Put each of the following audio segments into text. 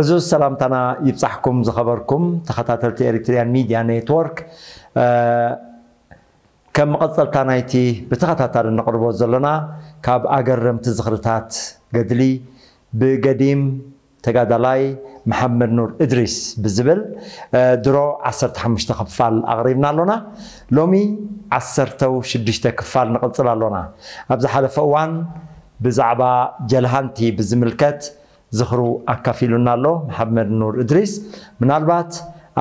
እዚ ሰላምታና ይብጻሕኩም ዝኸበርኩም ተኸታተልቲ ኤሪትሪያን ሚድያ ኔትወርክ። እ፣ ከም መቐጸልታ ናይቲ ብተኸታታሊ ነቕርቦ ዘሎና ካብ ኣገረምቲ ዝኽርታት ገድሊ ብገዲም ተጋዳላይ መሓመድ ኑር እድሪስ ብዝብል፣ እ፣ ድሮ ዓሰርተ ሓሙሽተ ክፋል ኣቕሪብና ኣሎና። ሎሚ ዓሰርተ ሽዱሽተ ክፋል ንቕጽል ኣሎና። ኣብ ዝሓለፈ እዋን ብዛዕባ ጀልሃንቲ ብዝምልከት ዝኽሩ ኣካፊሉና ኣሎ መሓመድ ኑር እድሪስ። ምናልባት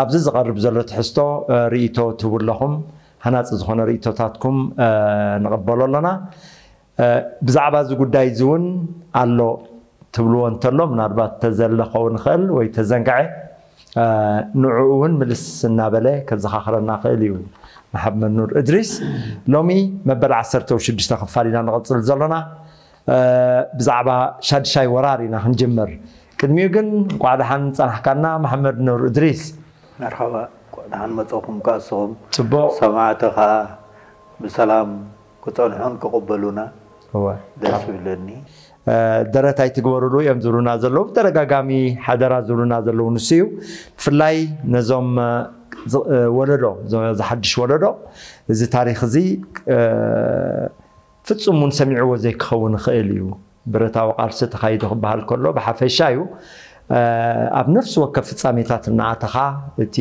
ኣብዚ ዝቐርብ ዘሎ ትሕዝቶ፣ እ፣ ርእይቶ ትህቡ ኣለኹም። ሃናጺ ዝኾነ ርእይቶታትኩም፣ እ፣ ንቕበሎ ኣሎና። እ፣ ብዛዕባ እዚ ጉዳይ እዚ እውን ኣሎ ትብልዎ እንተሎ፣ ምናልባት ተዘለ ክኸውን ይኽእል ወይ ተዘንግዐ፣ እ፣ ንዕኡ እውን ምልስ እናበለ ከዘኻኽረና ክእል እዩ። መሓመድ ኑር እድሪስ፣ ሎሚ መበል ዓሰርተ ሽዱሽተ ክፋል ኢና ንቕጽል ዘሎና። እ፣ ብዛዕባ ሻድሻይ ወራር ኢና ክንጅምር። ቅድሚኡ ግን እንቋዕ ደሓን ጸናሕካና መሓመድ ኑር እድሪስ። መርሓባ፣ እንቋዕ ደሓን መጻኹም ከኣ ንስኹም። ጽቡቕ። ሰማዕቲ ከኣ ብሰላም ክጸንሑን ክቕበሉና እወ። ደስ ይብለኒ። እ፣ ደረት ኣይትግበሩሉ እዮም ዝብሉና ዘለዉ። ብተደጋጋሚ ሓደራ ዝብሉና ዘለዉ ንሱ እዩ። ብፍላይ ነዞም፣ እ፣ ዝ-፣ እ፣ ወለዶ፣ ዞ-፣ ዝሓድሽ ወለዶ፣ እዚ ታሪኽ እዚ፣ እ፣ ፍጹም እውን ሰሚዕዎ ዘይክኸውን ይኽእል እዩ። ብረታዊ ቃልሲ ተኻይዱ ክበሃል ከሎ ብሓፈሻ እዩ። እ፣ ኣብ ነፍሲ ወከፍ ፍጻሜታት እናኣተኻ እቲ፣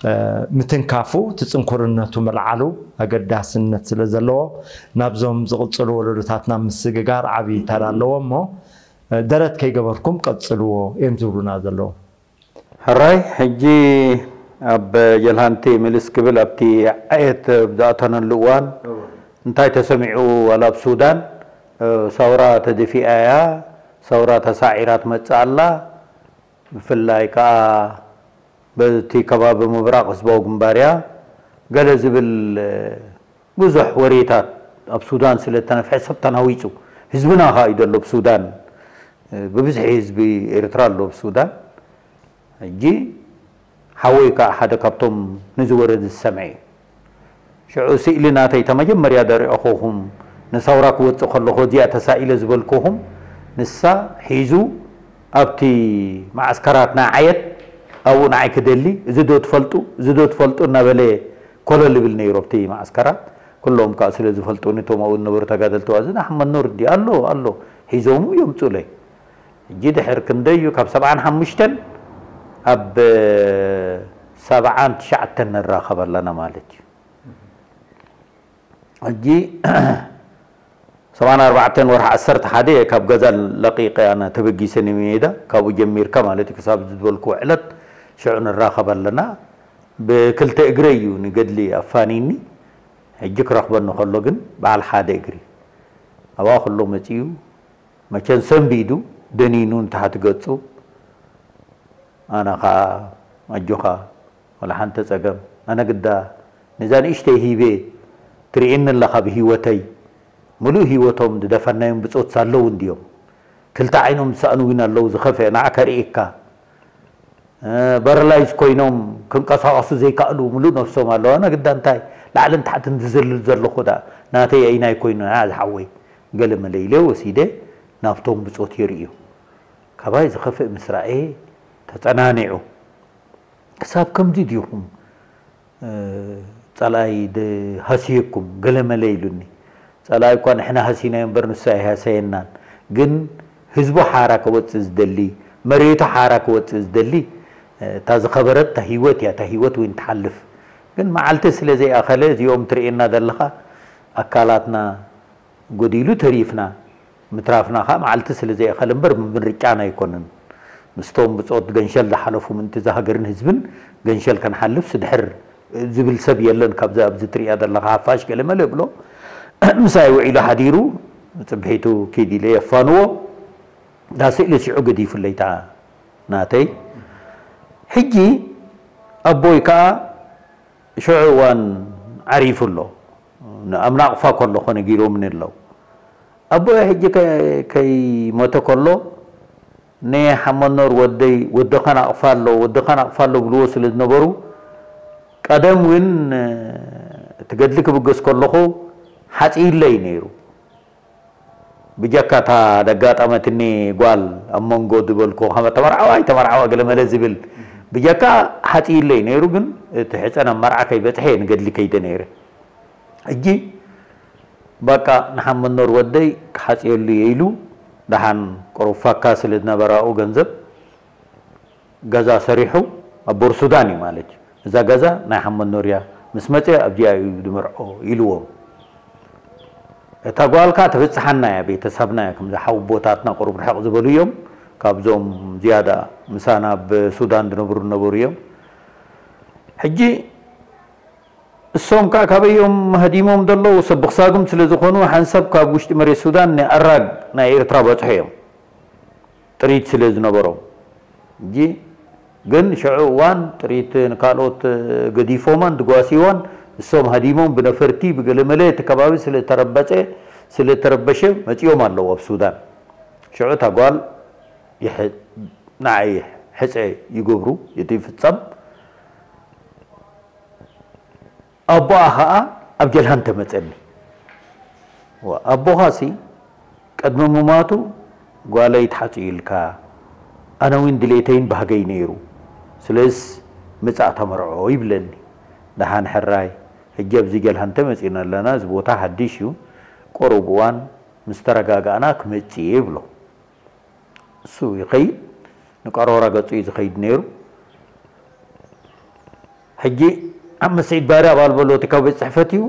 እ፣ ምትንካፉ፣ እቲ ጽንኩርነቱ ምልዓሉ ኣገዳስነት ስለ ዘለዎ፣ ናብዞም ዝቕጽሉ ወለዶታትና ምስግጋር ዓብዪ ተራ ኣለዎ እሞ፣ እ፣ ደረት ከይገበርኩም ቀጽልዎ እዮም ዝብሉና ዘለዉ። ሕራይ፣ ሕጂ ኣብ ጀልሃንቲ ምልስ ክብል ኣብቲ ዓየት ኣብ ዝኣተነሉ እዋን እወ። እንታይ ተሰሚዑ ዋላ ኣብ ሱዳን፣ እ፣ ሰውራ ተደፊኣ እያ፣ ሰውራ ተሳዒራ ትመጽእ ኣላ፣ ብፍላይ ከኣ በቲ ከባቢ ምብራቕ ህዝባዊ ግንባር እያ፣ ገለ ዝብል፣ እ፣ ብዙሕ ወሬታት ኣብ ሱዳን ስለ እተነፍሐ ሰብ ተናዊጹ። ህዝብና ከኣ እዩ ዘሎ ኣብ ሱዳን። ብብዝሒ ህዝቢ ኤርትራ ኣሎ ኣብ ሱዳን። ሕጂ ሓወይ ከኣ ሓደ ካብቶም ነዚ ወረ እዚ ዝሰምዐ እዩ። ሽዑ ስእሊ ናተይ እታ መጀመርያ ዘርኣኹኹም ንሳውራ ክወጽእ ከለኹ እዚኣ ተሳኢለ ዝበልኩኹም ንሳ ሒዙ ኣብቲ መዓስከራት ናይ ዓየት ኣብኡ ንዓይ ክደሊ፣ እዚ ዶ ትፈልጡ፣ እዚ ዶ ትፈልጡ እናበለ ኮለል ይብል ነይሩ ኣብቲ መዓስከራት። ኩሎም ከኣ ስለ ዝፈልጡኒ እቶም ኣብኡ ዝነበሩ ተጋደልቲ፣ "ዋ፣ እዚ ንኣሕመድ ኑር እንድዩ ኣሎ፣ ኣሎ፣ ሒዞሙ የምጹለይ." ሕጂ ድሕሪ ክንደይ እዩ? ካብ ሰብዓን ሓሙሽተን ኣብ ሰብዓን ትሽዓተን ንራኸብ ኣለና ማለት እዩ። ሕጂ ሰብዓን ኣርባዕተን ወርሒ ዓሰርተ ሓደ እየ ካብ ገዛ ለቒቐ ኣነ ተበጊሰ ንሜዳ። ካብኡ ጀሚርካ ማለት እዩ ክሳብ ዝበልክዎ ዕለት ሽዑ ንራኸብ ኣለና። ብክልተ እግረይ እዩ ንገድሊ ኣፋንዩኒ። ሕጂ ክረኽበኒ ከሎ ግን በዓል ሓደ እግሪ። ኣብኣ ከሎ መጺኡ መቸን ሰንቢዱ ደኒኑ ንታሕቲ ገጹ። ኣነ ኸኣ ኣጆኻ፣ ወላ ሓንቲ ጸገም። ኣነ ግዳ ነዛ ንእሽተይ ሂበ ትርእየኒ ኣለኻ ብህይወተይ። ምሉእ ህይወቶም ዝደፈናዮም ብጾት ኣለዉ እንድዮም። ክልተ ዓይኖም ዝሰኣኑ እውን ኣለዉ፣ ዝኸፍአ ንዓካ ርእየካ። እ፣ በረላይዝ ኮይኖም ክንቀሳቐሱ ዘይከኣሉ ምሉእ ነፍሶም ኣለዉ። ኣነ ግዳ እንታይ ላዕልን ታሕትን ዝዝልል ዘለኹ ደኣ ናተይ ኣይናይ ኮይኑ፣ ኣ፣ ዝሓወይ ገለ መለ ኢለ ወሲደ ናብቶም ብጾት የርእዮ። ካባይ ዝኸፍእ ምስ ረኣየ ተጸናኒዑ። ክሳብ ከምዚ ዲኹም፣ እ፣ ጸላኢ ድ-፣ ሃስየኩም ገለ መለ ኢሉኒ። ጸላኢ እኳ ንሕና ሃሲናዮ እምበር ንሱ ኣይሃሰየናን። ግን ህዝቡ ሓራ ክወጽእ ዝደሊ፣ መሬቱ ሓራ ክወጽእ ዝደሊ፣ እ፣ እታ ዝኸበረት እታ ህይወት እያ። እታ ህይወት እውን ትሓልፍ። ግን መዓልቲ ስለ ዘይኣኸለ እዚኦም ትርእየና ዘለኻ ኣካላትና ጎዲሉ ተሪፍና። ምትራፍና ኸኣ መዓልቲ ስለ ዘይኣኸለ እምበር ብምርጫና ኣይኮነን። ምስቶም ብጾት ገንሸል ዝሓለፉ ምእንቲ እዛ ሃገርን ህዝብን ገንሸል ከንሓልፍስ ድሕር ዝብል ሰብ የለን። ካብዚ ኣብዚ ትሪኣ ዘለኻ ሓፋሽ ገለ መለ ብሎ ምሳይ ውዒሉ ሓዲሩ ጽብሒቱ ኪድ ኢለ የፋንዎ። እታ ስእሊ ሽዑ ገዲፉለይ እታ ናተይ። ሕጂ ኣቦይ ከኣ ሽዑ እዋን ዓሪፉ ኣሎ። ኣብ ናቕፋ ከለኹ ነጊሮምኒ ኣለዉ። ኣቦይ ሕጂ ከ-፣ ከይሞተ ከሎ፣ "ነየ ሓመኖር ወደይ፣ ወድኻ ናቕፋ ኣሎ፣ ወድኻ ናቕፋ ኣሎ" ብልዎ ስለ ዝነበሩ፣ ቀደም እውን እቲ ገድሊ ክብገስ ከለኹ ሓጺዩለይ ነይሩ። ብጀካ እታ ደጋጠመትኒ ጓል ኣብ መንጎ ዝበልኩ፣ ከም ተመርዓዋ ኣይተመርዓዋ ገለ መለ ዝብል፣ ብጀካ ሓፂይለይ ነይሩ። ግን እቲ ሕፀ ናብ መርዓ ከይበፅሐ ንገድሊ ከይደ ነይረ። ሕጂ በቃ ንሓመድ ኖር ወደይ ክሓፅየሉ እየ ኢሉ፣ ደሓን ቅሩብ ፋካ ስለ ዝነበራኡ ገንዘብ ገዛ ሰሪሑ፣ ኣብ ቦር ሱዳን እዩ ማለት እዩ። እዛ ገዛ ናይ ሓመድ ኖር እያ፣ ምስ መፀ ኣብዚኣ እዩ ዝምርዖ ኢልዎም። እታ ጓል ከኣ ትብፅሓና እያ፣ ቤተሰብና እያ፣ ከምዚ ሓው ቦታትና ቅሩብ ርሕቕ ዝበሉ እዮም፣ ካብዞም ዝያዳ ምሳና ኣብ ሱዳን ዝነብሩ ነበሩ እዮም። ሕጂ እሶም ከኣ ካበይ እዮም ሃዲሞም ዘለዉ? ሰብ ብኽሳጉም ስለ ዝኾኑ፣ ሓንሳብ ካብ ውሽጢ መሬት ሱዳን ንኣራግ ናይ ኤርትራ በጽሑ እዮም፣ ጥሪት ስለ ዝነበሮም። እንጂ ግን ሽዑ እዋን ጥሪት ንካልኦት ገዲፎማን ድጓሲዋን፣ እሶም ሃዲሞም ብነፈርቲ ብገለመለ እቲ ከባቢ ስለ ተረበጸ፣ ስለ ተረበሸ መጺኦም ኣለዉ ኣብ ሱዳን። ሽዑ እታ ጓል ይሕ-፣ ንዓይ ሕጸ ይገብሩ፣ እቲ ይፍጸም። ኣቦኣ ኸኣ ኣብ ጀልሃን ተመጸኒ። ዋ፣ ኣቦኻሲ ቅድሚ ምማቱ ጓለይ ተሓጽዩልካ፣ ኣነ እውን ድሌተይን ባህገይ ነይሩ። ስለዝስ ምጻእ ተመርዖ ይብለኒ። ደሓን ሕራይ፣ ሕጂ ኣብዚ ጀልሃን ተመጺና ኣለና፣ እዚ ቦታ ሓድሽ እዩ። ቁሩብ እዋን ምስ ተረጋጋእና ክመጽእ እየ ይብሎ። እሱ ይኸይድ፣ ንቀሮራ ገጹ እዩ ዝኸይድ ነይሩ። ሕጂ ኣብ መስዒድ ባሪ ኣባል በሎ እቲ ካብ ቤት ጽሕፈት እዩ።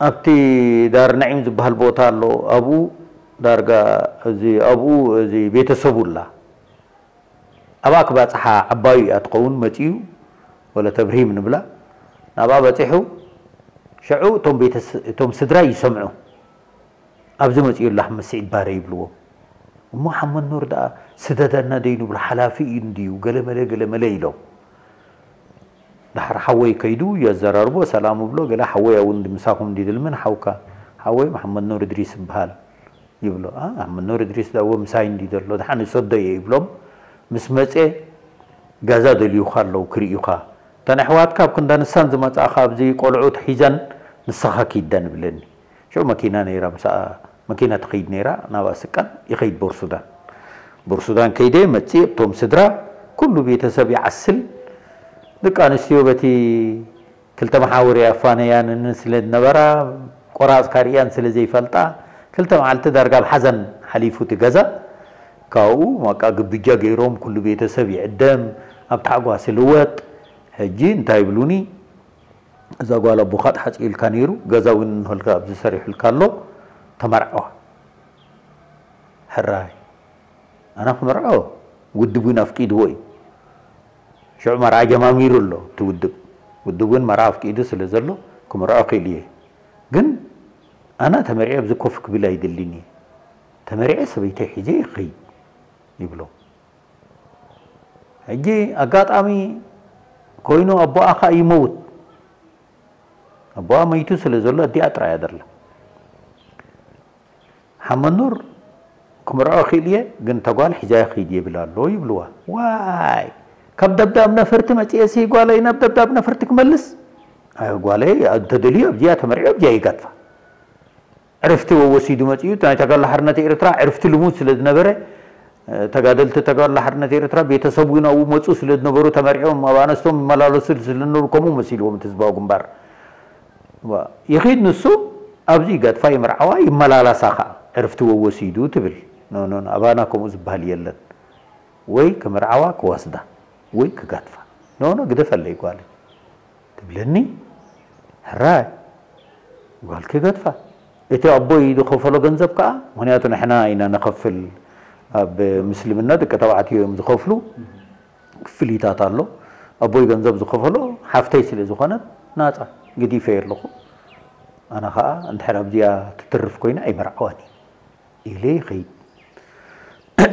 ኣብቲ ዳር ነዒም ዝበሃል ቦታ ኣሎ። ኣብኡ ዳርጋ እዚ ኣብኡ እዚ ቤተሰቡ ኣላ። ኣብኣ ክባጽሓ ዓባዩ እያ ትኸውን። መጺኡ ወለ ተብሪሂም ንብላ። ናብኣ በጺሑ ሽዑ እቶም ቤተስ-፣ እቶም ስድራ ይሰምዑ። ኣብዚ መጺኡ ኣሎ ሓመድ ስዒድ ባረ ይብልዎ። እሞ ሓመድ ኑር ደኣ ስደደና ደይንብሎ ሓላፊ እዩ እንድዩ፣ ገለመለ ገለመለ ኢሎም። ድሓር ሓወይ ከይዱ የዘራርቦ፣ ሰላም እብሎ፣ ገለ ሓወይ እውን ምሳኹም እንዲ ድልምን ሓውካ፣ ሓወይ መሓመድ ኑር እድሪስ ይበሃል ይብሎ። ኣ፣ መሓመድ ኑር እድሪስ ደኣ እዎ ምሳይ እንዲ ዘሎ፣ ደሓን ይሰዶ እየ ይብሎም። ምስ መጼ ገዛ ደልዩኻ ኣለዉ ክርእዩኻ። እተን ኣሕዋትካ ኣብ ክንዳ ንሳን ዝመጻእኻ ኣብዚ ቆልዑት ሒዘን ንስኻ ኪድ ደን ይብለኒ። ሽዑ መኪና ነይራ፣ ምስኣ መኪና ትኸይድ ነይራ፣ ናብኣ ስቀል ይኸይድ ቦርሱዳን። ቦርሱዳን ከይደ መጽእ፣ እቶም ስድራ ኩሉ ቤተሰብ ይዓስል። ደቂ ኣንስትዮ በቲ ክልተ መሓውር የፋነያን ስለ ዝነበራ፣ ቆራጽ ካርእያን ስለ ዘይፈልጣ፣ ክልተ መዓልቲ ዳርጋ ኣብ ሓዘን ሓሊፉ እቲ ገዛ። ካብኡ ማቃ ግብጃ ገይሮም፣ ኩሉ ቤተሰብ ይዕደም፣ ኣብ ታሕጓስ ይልወጥ። ሕጂ እንታይ ይብሉኒ? እዛ ጓል ኣቦኻ ተሓጺኡልካ ነይሩ፣ ገዛ እውን እንሆልካ ኣብዚ ሰሪሑልካ ኣሎ፣ ተመርዐዋ። ሕራይ፣ ኣነ ክምርዖ ውድብ እውን ኣፍቂድዎ እዩ። ሽዑ መርዓ ጀማሚሩ ኣሎ እቲ ውድብ። ውድብ እውን መርዓ ኣፍቂዱ ስለ ዘሎ ክምርዖ ክእል እየ። ግን ኣነ ተመርዐ ኣብዚ ኮፍ ክብል ኣይደልን እየ። ተመርዐ ሰበይተይ ሒዘ ይኸይድ ይብሎ። ሕጂ ኣጋጣሚ ኮይኑ ኣቦኣ ኸኣ ይመውት። ኣቦኣ መይቱ ስለ ዘሎ ኣዲኣ ጥራይ እያ ዘላ። ሓመድ ኑር ክምርዖ ክእል እየ፣ ግን እታ ጓል ሒዛያ ክይድ የብል ኣሎ ይብልዋ። ዋይ፣ ካብ ደብዳብ ነፈርቲ መጺኤሲ ጓለይ ናብ ደብዳብ ነፈርቲ ክመልስ? ኣይ ጓለይ፣ እንተደልዩ ኣብዚኣ ተመርዕዮ ኣብዚኣ ይጋጥፋ። ዕርፍቲ ወሲዱ መጺኡ፣ ናይ ተጋድሎ ሓርነት ኤርትራ ዕርፍቲ ልሙድ ስለ ዝነበረ፣ ተጋደልቲ ተጋድሎ ሓርነት ኤርትራ ቤተሰብ እውን ኣብኡ መጹ ስለ ዝነበሩ ተመርዕዮም ኣብ ኣነስቶም ይመላለሱ ስለ ዝነበሩ ከምኡ መሲልዎም እቲ ህዝባዊ ግንባር። ዋ፣ ይኺድ ንሱ ኣብዚ ይጋጥፋ ይምርዓዋ ይመላላሳ ኸኣ ዕርፍቲ ወወሲዱ ትብል። ኖ፣ ኖ፣ ኖ፣ ኣባና ከምኡ ዝበሃል የለን። ወይ ክምርዓዋ ክወስዳ ወይ ክጋጥፋ። ኖ፣ ኖ፣ ግደፈለይ ጓለይ ትብለኒ። ሕራይ ጓል ክገድፋ። እቲ ኣቦይ ዝኸፈሎ ገንዘብ ከኣ፣ ምኽንያቱ ንሕና ኢና ንኸፍል፣ ኣብ ምስልምና ደቂ ተባዕትዮ እዮም ዝኸፍሉ፣ ክፍሊታት ኣሎ። ኣቦይ ገንዘብ ዝኸፈሎ ሓፍተይ ስለ ዝኾነት ናጻ ገዲፈዮ ኣለኹ። ኣነ ኸኣ እንድሕር ኣብዚኣ ትትርፍ ኮይና ኣይምርዓዋን እየ። ኢለ ይኸይድ።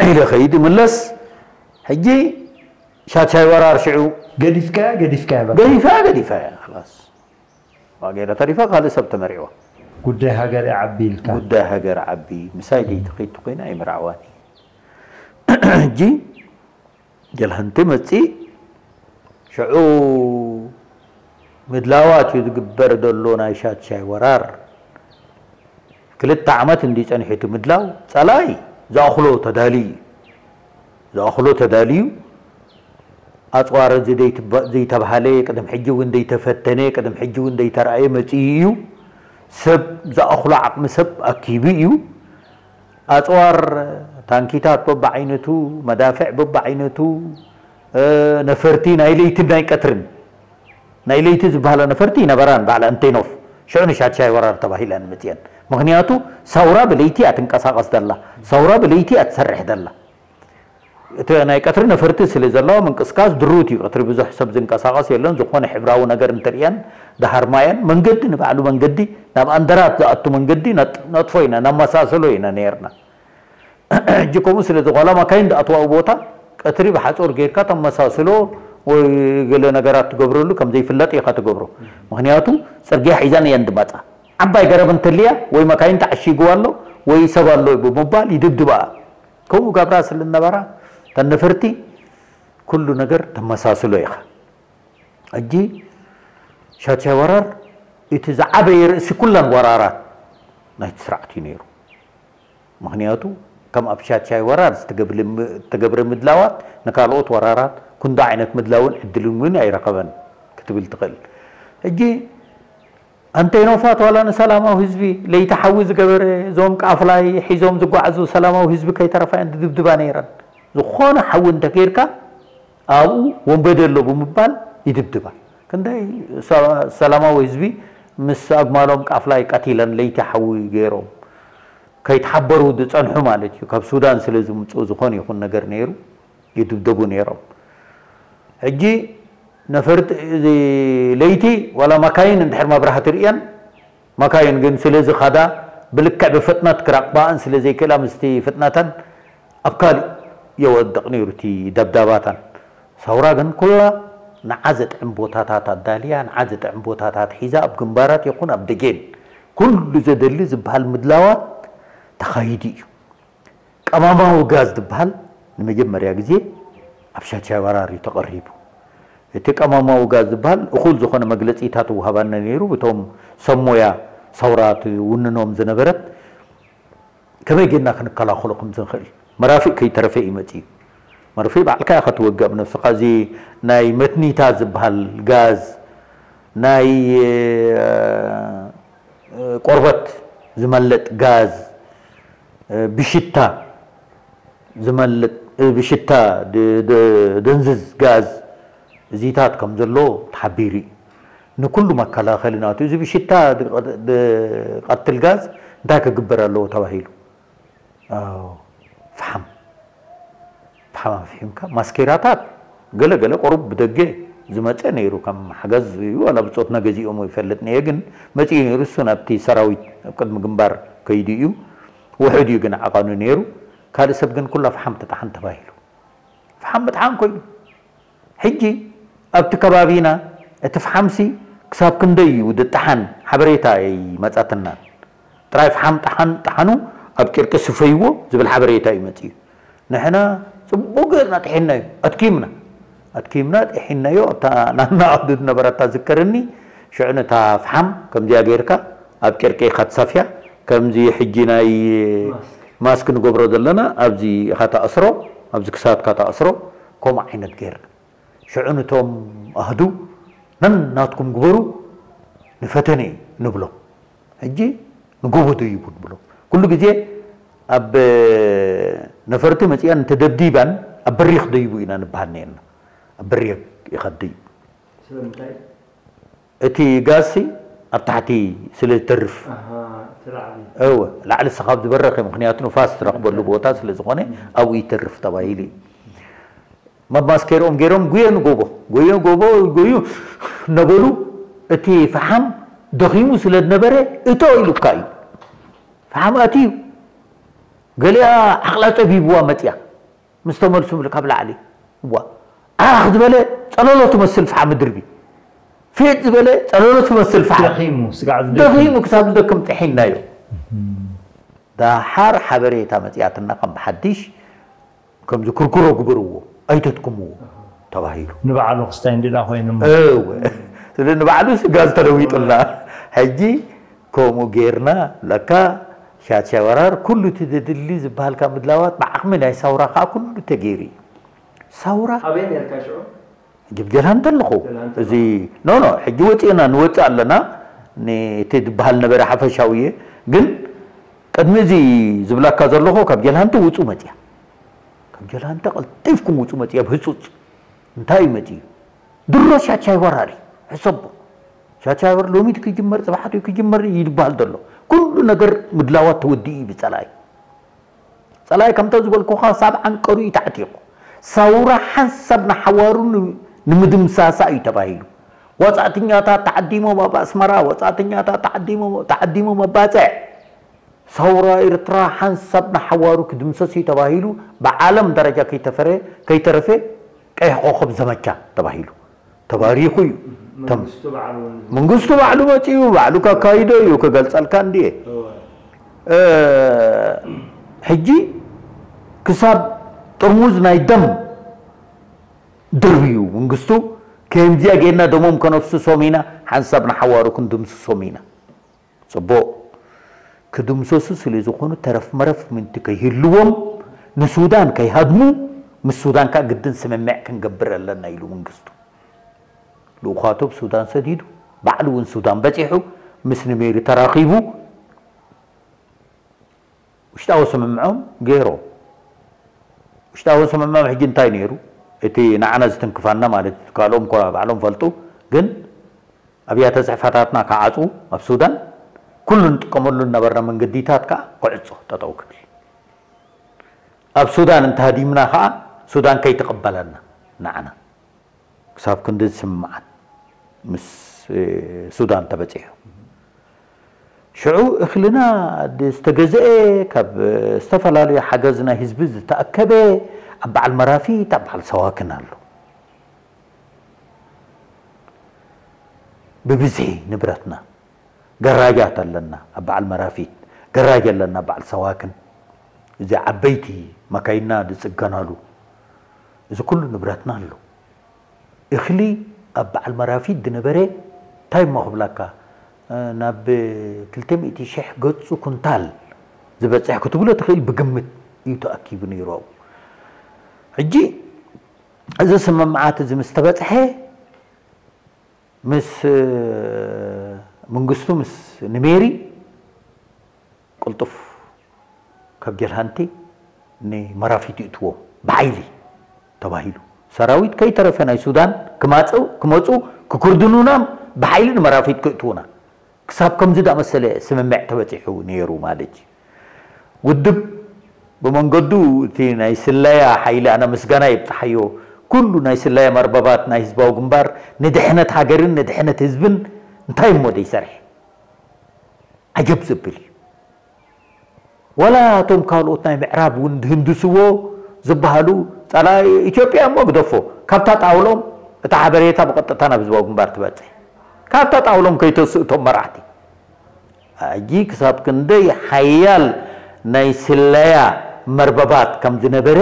ኢለ ኸይድ ይምለስ። ሕጂ ሻቻይ ወራር ሽዑ ገዲፍካያ፣ ገዲፍካያ በቃ። ገዲፋያ፣ ገዲፋያ፣ ኸላስ። ዋጌራ ተሪፋ፣ ካልእ ሰብ ተመሪዕዋ። ጉዳይ ሃገር ይዓቢ ኢልካ። ጉዳይ ሃገር ዓቢ። ምሳይ ደይትኸይድ ተኾይና ኣይምርዓዋን እዩ። ሕጂ ጀልሃንቲ መጺእ፣ ሽዑ ምድላዋት እዩ ዝግበር ዘሎ ናይ ሻቻይ ወራር። ክልተ ዓመት እንዲ ጸኒሑ እቲ ምድላው ጸላኢ ዝኣኽሎ ተዳልዩ እዩ። ዝኣኽሎ ተዳልዩ ኣጽዋር እዚ ዘይተባሃለ ቅድም ሕጂ እውን ዘይተፈተነ ቅድም ሕጂ እውን ዘይተረኣየ መጽኡ እዩ። ሰብ ዝኣኽሎ ዓቕሚ ሰብ ኣኪቡ እዩ። ኣጽዋር ታንኪታት በብዓይነቱ፣ መዳፍዕ በብዓይነቱ፣ ነፈርቲ ናይ ለይትን ናይ ቀትርን ናይ ለይቲ ዝበሃላ ነፈርቲ ይነበራን በዓል ኣንቴኖፍ ሽዑ ንሻድሻይ ወራር ተባሂለን መፅየን። ምክንያቱ ሳውራ ብለይቲ እያ ትንቀሳቐስ ደላ፣ ሳውራ ብለይቲ እያ ትሰርሕ ደላ። እቲ ናይ ቀትሪ ነፈርቲ ስለ ዘለዋ ምንቅስቃስ ድሩት እዩ። ቀትሪ ብዙሕ ሰብ ዝንቀሳቐስ የለን፣ ዝኾነ ሕብራዊ ነገር እንተርእያን ደሃርማየን መንገዲ ንባዕሉ መንገዲ ናብ ኣንደራት ዝኣቱ መንገዲ ነጥፎ ኢና፣ ነመሳስሎ ኢና ነርና። ሕጂ ከምኡ ስለ ዝኾላ ማካይን ዝኣትዋኡ ቦታ ቀትሪ ብሓጾር ጌርካ ተመሳስሎ ወይ ገለ ነገራት ትገብረሉ ከም ዘይፍለጥ ኢኻ ትገብሮ። ምኽንያቱ ጽርግያ ሒዘን እየን ዝመጻ። ዓባይ ገረብ እንተልያ ወይ መካይን ተዓሺግዋ ኣሎ ወይ ሰብ ኣሎ ብምባል ይድብድባ። ከምኡ ገብራ ስለ ዝነበራ እተን ነፈርቲ ኩሉ ነገር ተመሳስሎ ኢኻ። ሕጂ ሻቻይ ወራር እቲ ዝዓበየ ርእሲ ኩለን ወራራት ናይቲ ስርዓት እዩ ነይሩ። ምኽንያቱ ከም ኣብ ሻቻይ ወራር ዝተገብረ ምድላዋት ንካልኦት ወራራት ክንዶ ዓይነት ምድላውን ዕድልን እውን ኣይረኸበን ክትብል ትኽእል። ሕጂ ኣንቴኖፋት ዋላ ንሰላማዊ ህዝቢ ለይቲ ሓዊ ዝገበረ እዞም ቃፍላይ ሒዞም ዝጓዓዙ ሰላማዊ ህዝቢ ከይተረፋ እየን ዝድብድባ ነይረን። ዝኾነ ሓዊ እንተገይርካ ኣብኡ ወንበዴ ኣሎ ብምባል ይድብድባ። ክንደይ ሰላማዊ ህዝቢ ምስ ኣግማሎም ቃፍላይ ቀቲለን ለይቲ ሓዊ ገይሮም ከይተሓበሩ ዝፀንሑ ማለት እዩ። ካብ ሱዳን ስለ ዝምፅኡ ዝኾነ ይኹን ነገር ነይሩ ይድብደቡ ነይሮም። ሕጂ ነፈርቲ ለይቲ ዋላ ማካይን እንድሕር መብራህቲ ርእየን ማካይን ግን ስለ ዝኸዳ ብልክዕ ብፍጥነት ክራቕባኣን ስለ ዘይክእላ ምስቲ ፍጥነተን ኣብ ካልእ የወድቕ ነይሩ እቲ ደብዳባታን። ሰውራ ግን ኩላ ንዓ ዘጥዕም ቦታታት ኣዳልያ፣ ንዓ ዘጥዕም ቦታታት ሒዛ ኣብ ግንባራት ይኹን ኣብ ደጌን ኩሉ ዘደሊ ዝበሃል ምድላዋት ተኻይዱ እዩ። ቀማማዊ ጋዝ ዝበሃል ንመጀመርያ ግዜ ኣብ ሻቻይ ወራር እዩ ተቐሪቡ። እቲ ቀማማዊ ጋዝ ዝበሃል እኹል ዝኾነ መግለጺታት ይወሃባና ነይሩ ብቶም ሰብ ሞያ ሰውራ ትውንኖም ዝነበረት። ከመይ ጌርና ክንከላኸሎ ከም ዝንኽእል መራፊእ ከይተረፈ እዩ መፂኡ። መርፊእ ባዕልካ ኢኻ ትወግእ ኣብ ነብስኻ። እዚ ናይ መትኒታ ዝበሃል ጋዝ፣ ናይ ቆርበት ዝመልጥ ጋዝ፣ ብሽታ ዝመልጥ ብሽታ ደንዝዝ ጋዝ እዚታት ከም ዘሎ ተሓቢሩ እዩ። ንኩሉ መከላኸሊ ናቱ እዚ ብሽታ ዝቐትል ጋዝ እንታይ ክግበር ኣለዎ ተባሂሉ? ፍሓም ፍሓም ኣፍሒምካ ማስኬራታት ገለ ገለ ቁሩብ ብደገ ዝመፀ ነይሩ ከም ሓገዝ እዩ። ዋላ ብፆትና ገዚኦሞ ይፈልጥ ነየ ግን መፂኡ ነይሩ። እሱ ናብቲ ሰራዊት ኣብ ቅድሚ ግንባር ከይዱ እዩ። ውሑድ እዩ ግን ዓቐኑ ነይሩ። ካልእ ሰብ ግን ኩላ ፍሓም ትጥሓን ተባሂሉ። ፍሓም ምጥሓን ኮይኑ ሕጂ ኣብቲ ከባቢና እቲ ፍሓምሲ ክሳብ ክንደይ እዩ ዝጠሓን ሓበሬታ ኣይመጻትናን። ጥራይ ፍሓም ጠሓን ጠሓኑ ኣብ ጨርቂ ስፈይዎ ዝብል ሓበሬታ እዩ መጺኡ። ንሕና ጽቡቕ ጌርና ጥሒናዮ፣ ኣትኪምና ኣትኪምና ጥሒናዮ። እታ ናና ኣዱ ዝነበረታ ዝከረኒ ሽዑ ነታ ፍሓም ከምዚኣ ጌርካ ኣብ ጨርቂ ኢኻ ትሰፍያ። ከምዚ ሕጂ ናይ ማስክ ንገብሮ ዘለና ኣብዚ ኢኻ ተኣስሮ፣ ኣብዚ ክሳድካ ተኣስሮ። ከምኡ ዓይነት ጌርና ሽዑ ነቶም ኣህዱ ነናትኩም ግበሩ ንፈተነ እዩ ንብሎ። ሕጂ ንጎቦ ደይቡ ንብሎ። ኩሉ ግዜ ኣብ ነፈርቲ መፅኣን እንተደብዲባን ኣብ በሪኽ ደይቡ ኢና ንበሃል ነርና። ኣብ በሪኽ ኢኻ ደይቡ። ስለምንታይ? እቲ ጋዝሲ ኣብ ታሕቲ ስለ ዝተርፍ። ኣሃ፣ እቲ ላዕሊ። እወ፣ ላዕሊ ስኻብ ዝበረኸ ምክንያቱ ንፋስ ትረኽበሉ ቦታ ስለ ዝኾነ ኣብኡ ይተርፍ ተባሂሉ እዩ። መማስኬርኦም ገይሮም ጉየ ንጎቦ ጉየ ጎቦ ጉዩ ነበሉ። እቲ ፈሓም ደኺሙ ስለ ዝነበረ እቶ ኢሉካ እዩ። ፈሓም ኣትዩ ገሊኣ ዓቕላ ጸቢብዋ መጽያ ምስ ተመልሱ ምል ካብ ላዕሊ እዋ ዓኽ ዝበለ ጸለሎ ትመስል ፈሓም ድርቢ ፌጥ ዝበለ ጸለሎ ትመስል ፈሓም ደኺሙ ስጋዕ ዝደክም። ደኺሙ ክሳብ ዝደክም ጥሒናዮ። ዳሓር ሓበሬታ መጽያትና ከም ብሓድሽ ከምዚ ክርክሮ ግበርዎ ኣይተትኩምዎ ተባሂሉ። ንባዕሉ ክስታይ እንዲዳ ኮይኑ እሞ። እወ። ስለ ንባዕሉ ስጋ ዝተለዊጡልና። ሕጂ ከምኡ ጌርና ለካ ሻቻ ወራር ኩሉ እቲ ዘድሊ ዝበሃልካ ምድላዋት ብዓቕሚ ናይ ሳውራ ከዓ ኩሉ ተገይሩ እዩ። ሳውራ ኣበይ ነርካ ሽዑ? ሕጂ ብጀልሃንተ ኣለኹ። እዚ ኖ ኖ ሕጂ ወፂእና ንወፅእ ኣለና። እቲ ዝበሃል ነበረ ሓፈሻዊ እየ። ግን ቅድሚ እዚ ዝብላካ ዘለኹ ካብ ጀልሃንተ ውፁ መፅያ። ካብ ጀልሃንተ ቀልጢፍኩም ውፁ መፅያ ብህፁፅ። እንታይ እዩ መፅዩ? ድሮ ሻቻይ ወራር እዩ። ሕሰቦ። ሻቻይ ወር ሎሚት ክጅመር ፅባሓት ክጅመር ይድበሃል ዘሎ። ኩሉ ነገር ምድላዋት ተወዲኡ እዩ ብፀላኢ። ፀላኢ ከምተ ዝበልኩኻ ሳብ ዓንቀሩ እዩ ተዓጢቑ። ሳውራ ሓንሳብ ንሓዋሩ ንምድምሳሳ እዩ ተባሂሉ። ወፃእተኛታት ተዓዲሞም ኣብ ኣስመራ፣ ወፃእተኛታት ተዓዲሞም ተዓዲሞም ኣብ ባፅዕ። ሳውራ ኤርትራ ሓንሳብ ንሓዋሩ ክድምሰስ እዩ ተባሂሉ። ብዓለም ደረጃ ከይተፈረ ከይተረፈ ቀይሕ ኮኸብ ዘመቻ ተባሂሉ ተባሪኹ እዩ። ተም- መንግስቱ ባዕሉ እውን መንግስቱ ባዕሉ መፂኡ ባዕሉ ከካይዶ እዩ። ክገልፀልካ እንድየ። እወ። እ፣ ሕጂ ክሳብ ጥርሙዝ ናይ ደም ድርብዩ መንግስቱ ከምዚኣ ጌርና ደሞም ከነፍስሶም ኢና። ሓንሳብ ንሓዋሩ ክንድምስሶም ኢና። ፅቡቕ። ክድምሰሱ ስለ ዝኾኑ ተረፍ መረፍ ምንቲ ከይህልዎም ንሱዳን ከይሃድሙ ምስ ሱዳን ከዓ ግድን ስምምዕ ክንገብር ኣለና ኢሉ መንግስቱ። ልኡኻቱ ኣብ ሱዳን ሰዲዱ ባዕሉ እውን ሱዳን በፂሑ ምስ ንሜሪ ተራኺቡ ውሽጣዊ ስምምዖም ገይሮም። ውሽጣዊ ስምምዖም ሕጂ እንታይ ነይሩ? እቲ ንዓና ዝትንክፋና ማለት እዩ። ካልኦም እኳ ባዕሎም ፈልጡ፣ ግን ኣብያተ ፅሕፈታትና ክዓፁ ኣብ ሱዳን ኩሉ ንጥቀመሉ ዝነበርና መንገዲታት ከዓ ክዕፆ ጠጠው ክብል። ኣብ ሱዳን እንተሃዲምና ከዓ ሱዳን ከይትቕበለና ንዓና። ክሳብ ክንዲ ዝስምዓን ምስ እ፣ ሱዳን ተበፂሑ። ሽዑ እኽልና ዝተገዝአ ካብ ዝተፈላለዩ ሓገዝ ናይ ህዝቢ ዝተኣከበ ኣብ በዓል መራፊት ኣብ በዓል ሰዋክን ኣሎ። ብብዝሒ ንብረትና ገራጃት ኣለና ኣብ በዓል መራፊት፣ ገራጅ ኣለና ኣብ በዓል ሰዋክን፣ እዚ ዓበይቲ መካይና ዝፅገናሉ እዚ ኩሉ ንብረትና ኣሎ። እኽሊ ኣብ በዓል መራፊት ዝነበረ እንታይ እሞ ክብላካ ናብ ክልተ ሚእቲ ሺሕ ገፁ ኩንታል ዝበፅሕ ክትብሎ ትኽእል ብግምት እዩ ተኣኪቡ ነይሩ ኣብኡ። ሕጂ እዚ ስምምዓት እዚ ምስ ተበፅሐ ምስ መንግስቱ ምስ ንሜሪ ቅልጡፍ ካብ ጀልሃንቲ ንመራፊት ይእትዎም ብሓይሊ ተባሂሉ። ሰራዊት ከይተረፈ ናይ ሱዳን ክማፀው ክመፁ ክክርድኑና ብሓይሊ ንመራፊት ክእትውና ክሳብ ከምዚ ዳመሰለ ስምምዕ ተበፂሑ ነይሩ ማለት እዩ። ውድብ ብመንገዱ እቲ ናይ ስለያ ሓይሊ ኣነ ምስጋና የብፅሓዮ። ኩሉ ናይ ስለያ መርበባት ናይ ህዝባዊ ግንባር ንድሕነት ሃገርን ንድሕነት ህዝብን እንታይ እሞ ደይሰርሐ? ዓጀብ ዘብል እዩ። ዋላ እቶም ካልኦት ናይ ምዕራብ እውን ዝህንድስዎ ዝበሃሉ ፀላኢ ኢትዮጵያ እሞ ግደፎ፣ ካብታ ጣውሎም እታ ሓበሬታ ብቐጥታ ናብ ህዝባዊ ግንባር ትበፅሕ። ካብታ ጣውሎም ከይተስእቶም መራሕቲ ሕጂ ክሳብ ክንደይ ሓያል ናይ ስለያ መርበባት ከም ዝነበረ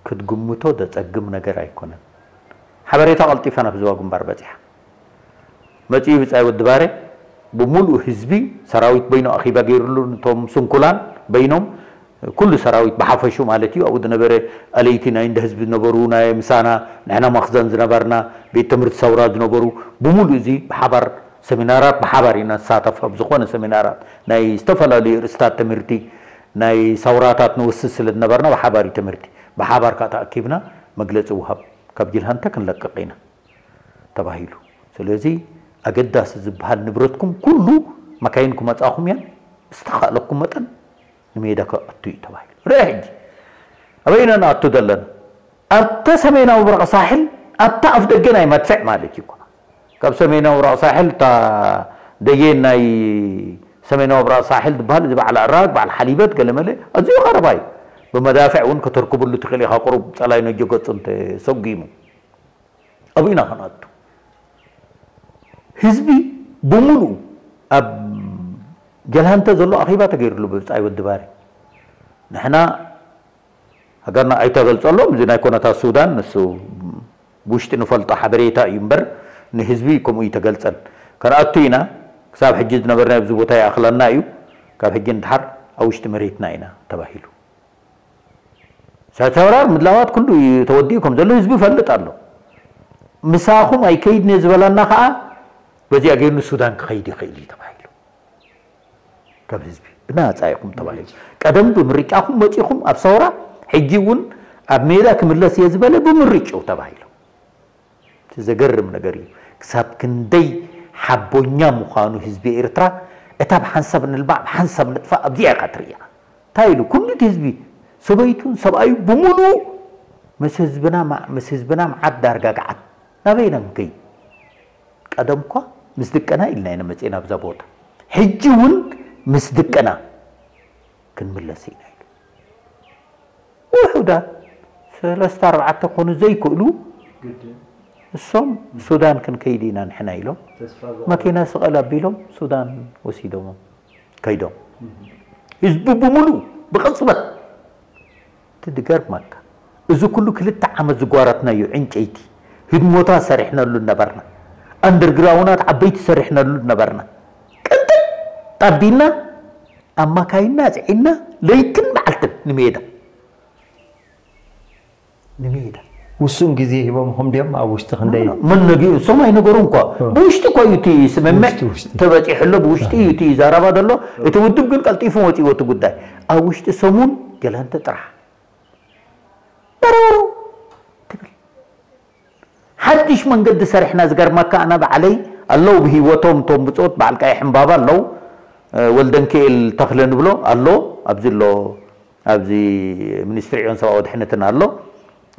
ክትግምቶ ዘጸግም ነገር ኣይኮነን። ሓበሬታ ቀልጢፋ ናብ ህዝባዊ ግንባር በጺሓ። መጺኡ ብጻይ ወዲ ባሬ ብምሉእ ህዝቢ ሰራዊት በይኑ ኣኺባ ገይሩሉ፣ ነቶም ስንኩላን በይኖም፣ ኩሉ ሰራዊት ብሓፈሹ ማለት እዩ። ኣብኡ ዝነበረ ኣለይቲ ናይ እንደ ህዝቢ ዝነበሩ፣ ናይ ምሳና ንሕና መኽዘን ዝነበርና፣ ቤት ትምህርቲ ሰውራ ዝነበሩ ብምሉእ እዚ ብሓባር ሰሚናራት ብሓባር ኢና ንሳተፍ። ኣብ ዝኾነ ሰሚናራት ናይ ዝተፈላለዩ ርእስታት ትምህርቲ ናይ ሰውራታት ንወስድ ስለ ዝነበርና ብሓባር እዩ ትምህርቲ። ብሓባር ከዓ ተኣኪብና መግለፂ ውሃብ ካብ ጅልሃንተ ክንለቅቕ ኢና ተባሂሉ። ስለዚ ኣገዳሲ ዝበሃል ንብረትኩም ኩሉ መካይን ክመፃኹም እየን፣ ዝተኻእለኩም መጠን ንሜዳ ክኣቱ እዩ ተባሂሉ። ርአ ሕጂ ኣበይ ኢና ንኣቱ ዘለና? ኣብታ ሰሜናዊ ብራቕ ሳሕል ኣብታ ኣፍ ደገ ናይ መድፍዕ ማለት እዩ እኮ። ካብ ሰሜናዊ ብራቕ ሳሕል እታ ደየን ናይ ሰሜናዊ ብራቕ ሳሕል ዝበሃል እዚ በዓል ኣራግ በዓል ሓሊበት ገለመለ ኣዝዩ ቀረባ እዩ። ብመዳፍዕ እውን ከተርክብሉ ትኽእል ኢኻ ቁሩብ ጸላይ ነጆ ገጹ እንተሰጒሙ። ኣብኡ ኢና ክንኣቱ። ህዝቢ ብምሉኡ ኣብ ጀልሃንተ ዘሎ ኣኼባ ተገይሩሉ ብብጻይ ወዲ ባሪ። ንሕና ሃገርና ኣይተገልጸሎም፣ እዚ ናይ ኮነታት ሱዳን ንሱ ብውሽጢ ንፈልጦ ሓበሬታ እዩ እምበር ንህዝቢ ከምኡ ይተገልጸን። ከንኣቱ ኢና፣ ክሳብ ሕጂ ዝነበርናዮ ኣብዚ ቦታ ይኣኽለና እዩ። ካብ ሕጂ ንድሓር ኣብ ውሽጢ መሬትና ኢና ተባሂሉ። ሳውት ሰውራር ምድላዋት ኩሉ እዩ ተወዲኡ ከም ዘሎ ህዝቢ ይፈልጥ ኣሎ። ምሳኹም ኣይከይድን እየ ዝበለና ከዓ በዚኣ ገይሩ ንሱዳን ክኸይድ ይኽእል እዩ ተባሂሉ። ካብ ህዝቢ ብናፃ ኢኹም ተባሂሉ። ቀደም ብምርጫኹም መፂኹም ኣብ ሰውራ፣ ሕጂ እውን ኣብ ሜዳ ክምለስ እየ ዝበለ ብምርጭኡ ተባሂሉ። እቲ ዘገርም ነገር እዩ። ክሳብ ክንደይ ሓቦኛ ምዃኑ ህዝቢ ኤርትራ፣ እታ ብሓንሳብ ንልማዕ ብሓንሳብ ንጥፋእ ኣብዚኣ ኢኻ ትርእያ። እንታይ ኢሉ? ኩሉ እቲ ህዝቢ፣ ሰበይቱን ሰብኣዩ ብምሉኡ ምስ ህዝብና ማ-፣ ምስ ህዝብና መዓት ዳርጋ ገዓት። ናበይ ኢና ክንከይድ? ቀደም እኳ ምስ ድቅና ኢልና ኢና መጺእና ኣብዛ ቦታ። ሕጂ እውን ምስ ድቅና ክንምለስ ኢና ኢሉ። ውሑዳት ሰለስተ ኣርባዕተ ክኾኑ ዘይክእሉ፣ ግድን። እሶም ሱዳን ክንከይድ ኢና ንሕና ኢሎም፣ ተስፋ ዝቆረጡ። መኪና ስቐል ኣቢሎም ሱዳን ወሲዶሞም ከይዶም። ህዝቢ ብምሉእ ብቕጽበት። እቲ ዝገርመካ፣ እዚ ኩሉ ክልተ ዓመት ዝጓረትናዮ ዕንጨይቲ ህድሞታት ሰሪሕናሉ ነበርና። ኣንደርግራውናት ዓበይቲ ሰሪሕናሉ ነበርና። ቅጥጥ ኣቢልና ኣብ ማካይንና ኣጽዒንና ለይትን መዓልትን ንሜዳ። ንሜዳ። ውሱን ግዜ ሂቦምኹም ድዮም? ኣብ ውሽጢ ክንደይ? መን ነጊሩ? እሶም ኣይነገሩን እኳ። እ። ብውሽጢ እኳ እዩ እቲ ስምምዕ ውሽጢ፣ ውሽጢ። ተበጺሑ ኣሎ፣ ብውሽጢ እዩ እቲ ዘረባ ዘሎ። እቲ ውድብ ግን ቀልጢፉ ወጺዎ እቲ ጉዳይ። ኣብ ውሽጢ ሰሙን ገላንተ ጥራሕ። በረበረው ትብል። ሓድሽ መንገዲ ሰሪሕና፣ ዝገርመካ ኣና ባዕለይ ኣለዉ ብህይወቶም እቶም ብጾት፣ በዓል ቀይሕ ዕምባባ ኣለዉ፣ እ፣ ወልደንክኤል ተኽለ ንብሎ ኣሎ፣ ኣብዚ ኣሎ፣ ኣብዚ ሚኒስትሪ ዕዮን ሰብኣዊ ድሕነትን ኣሎ፣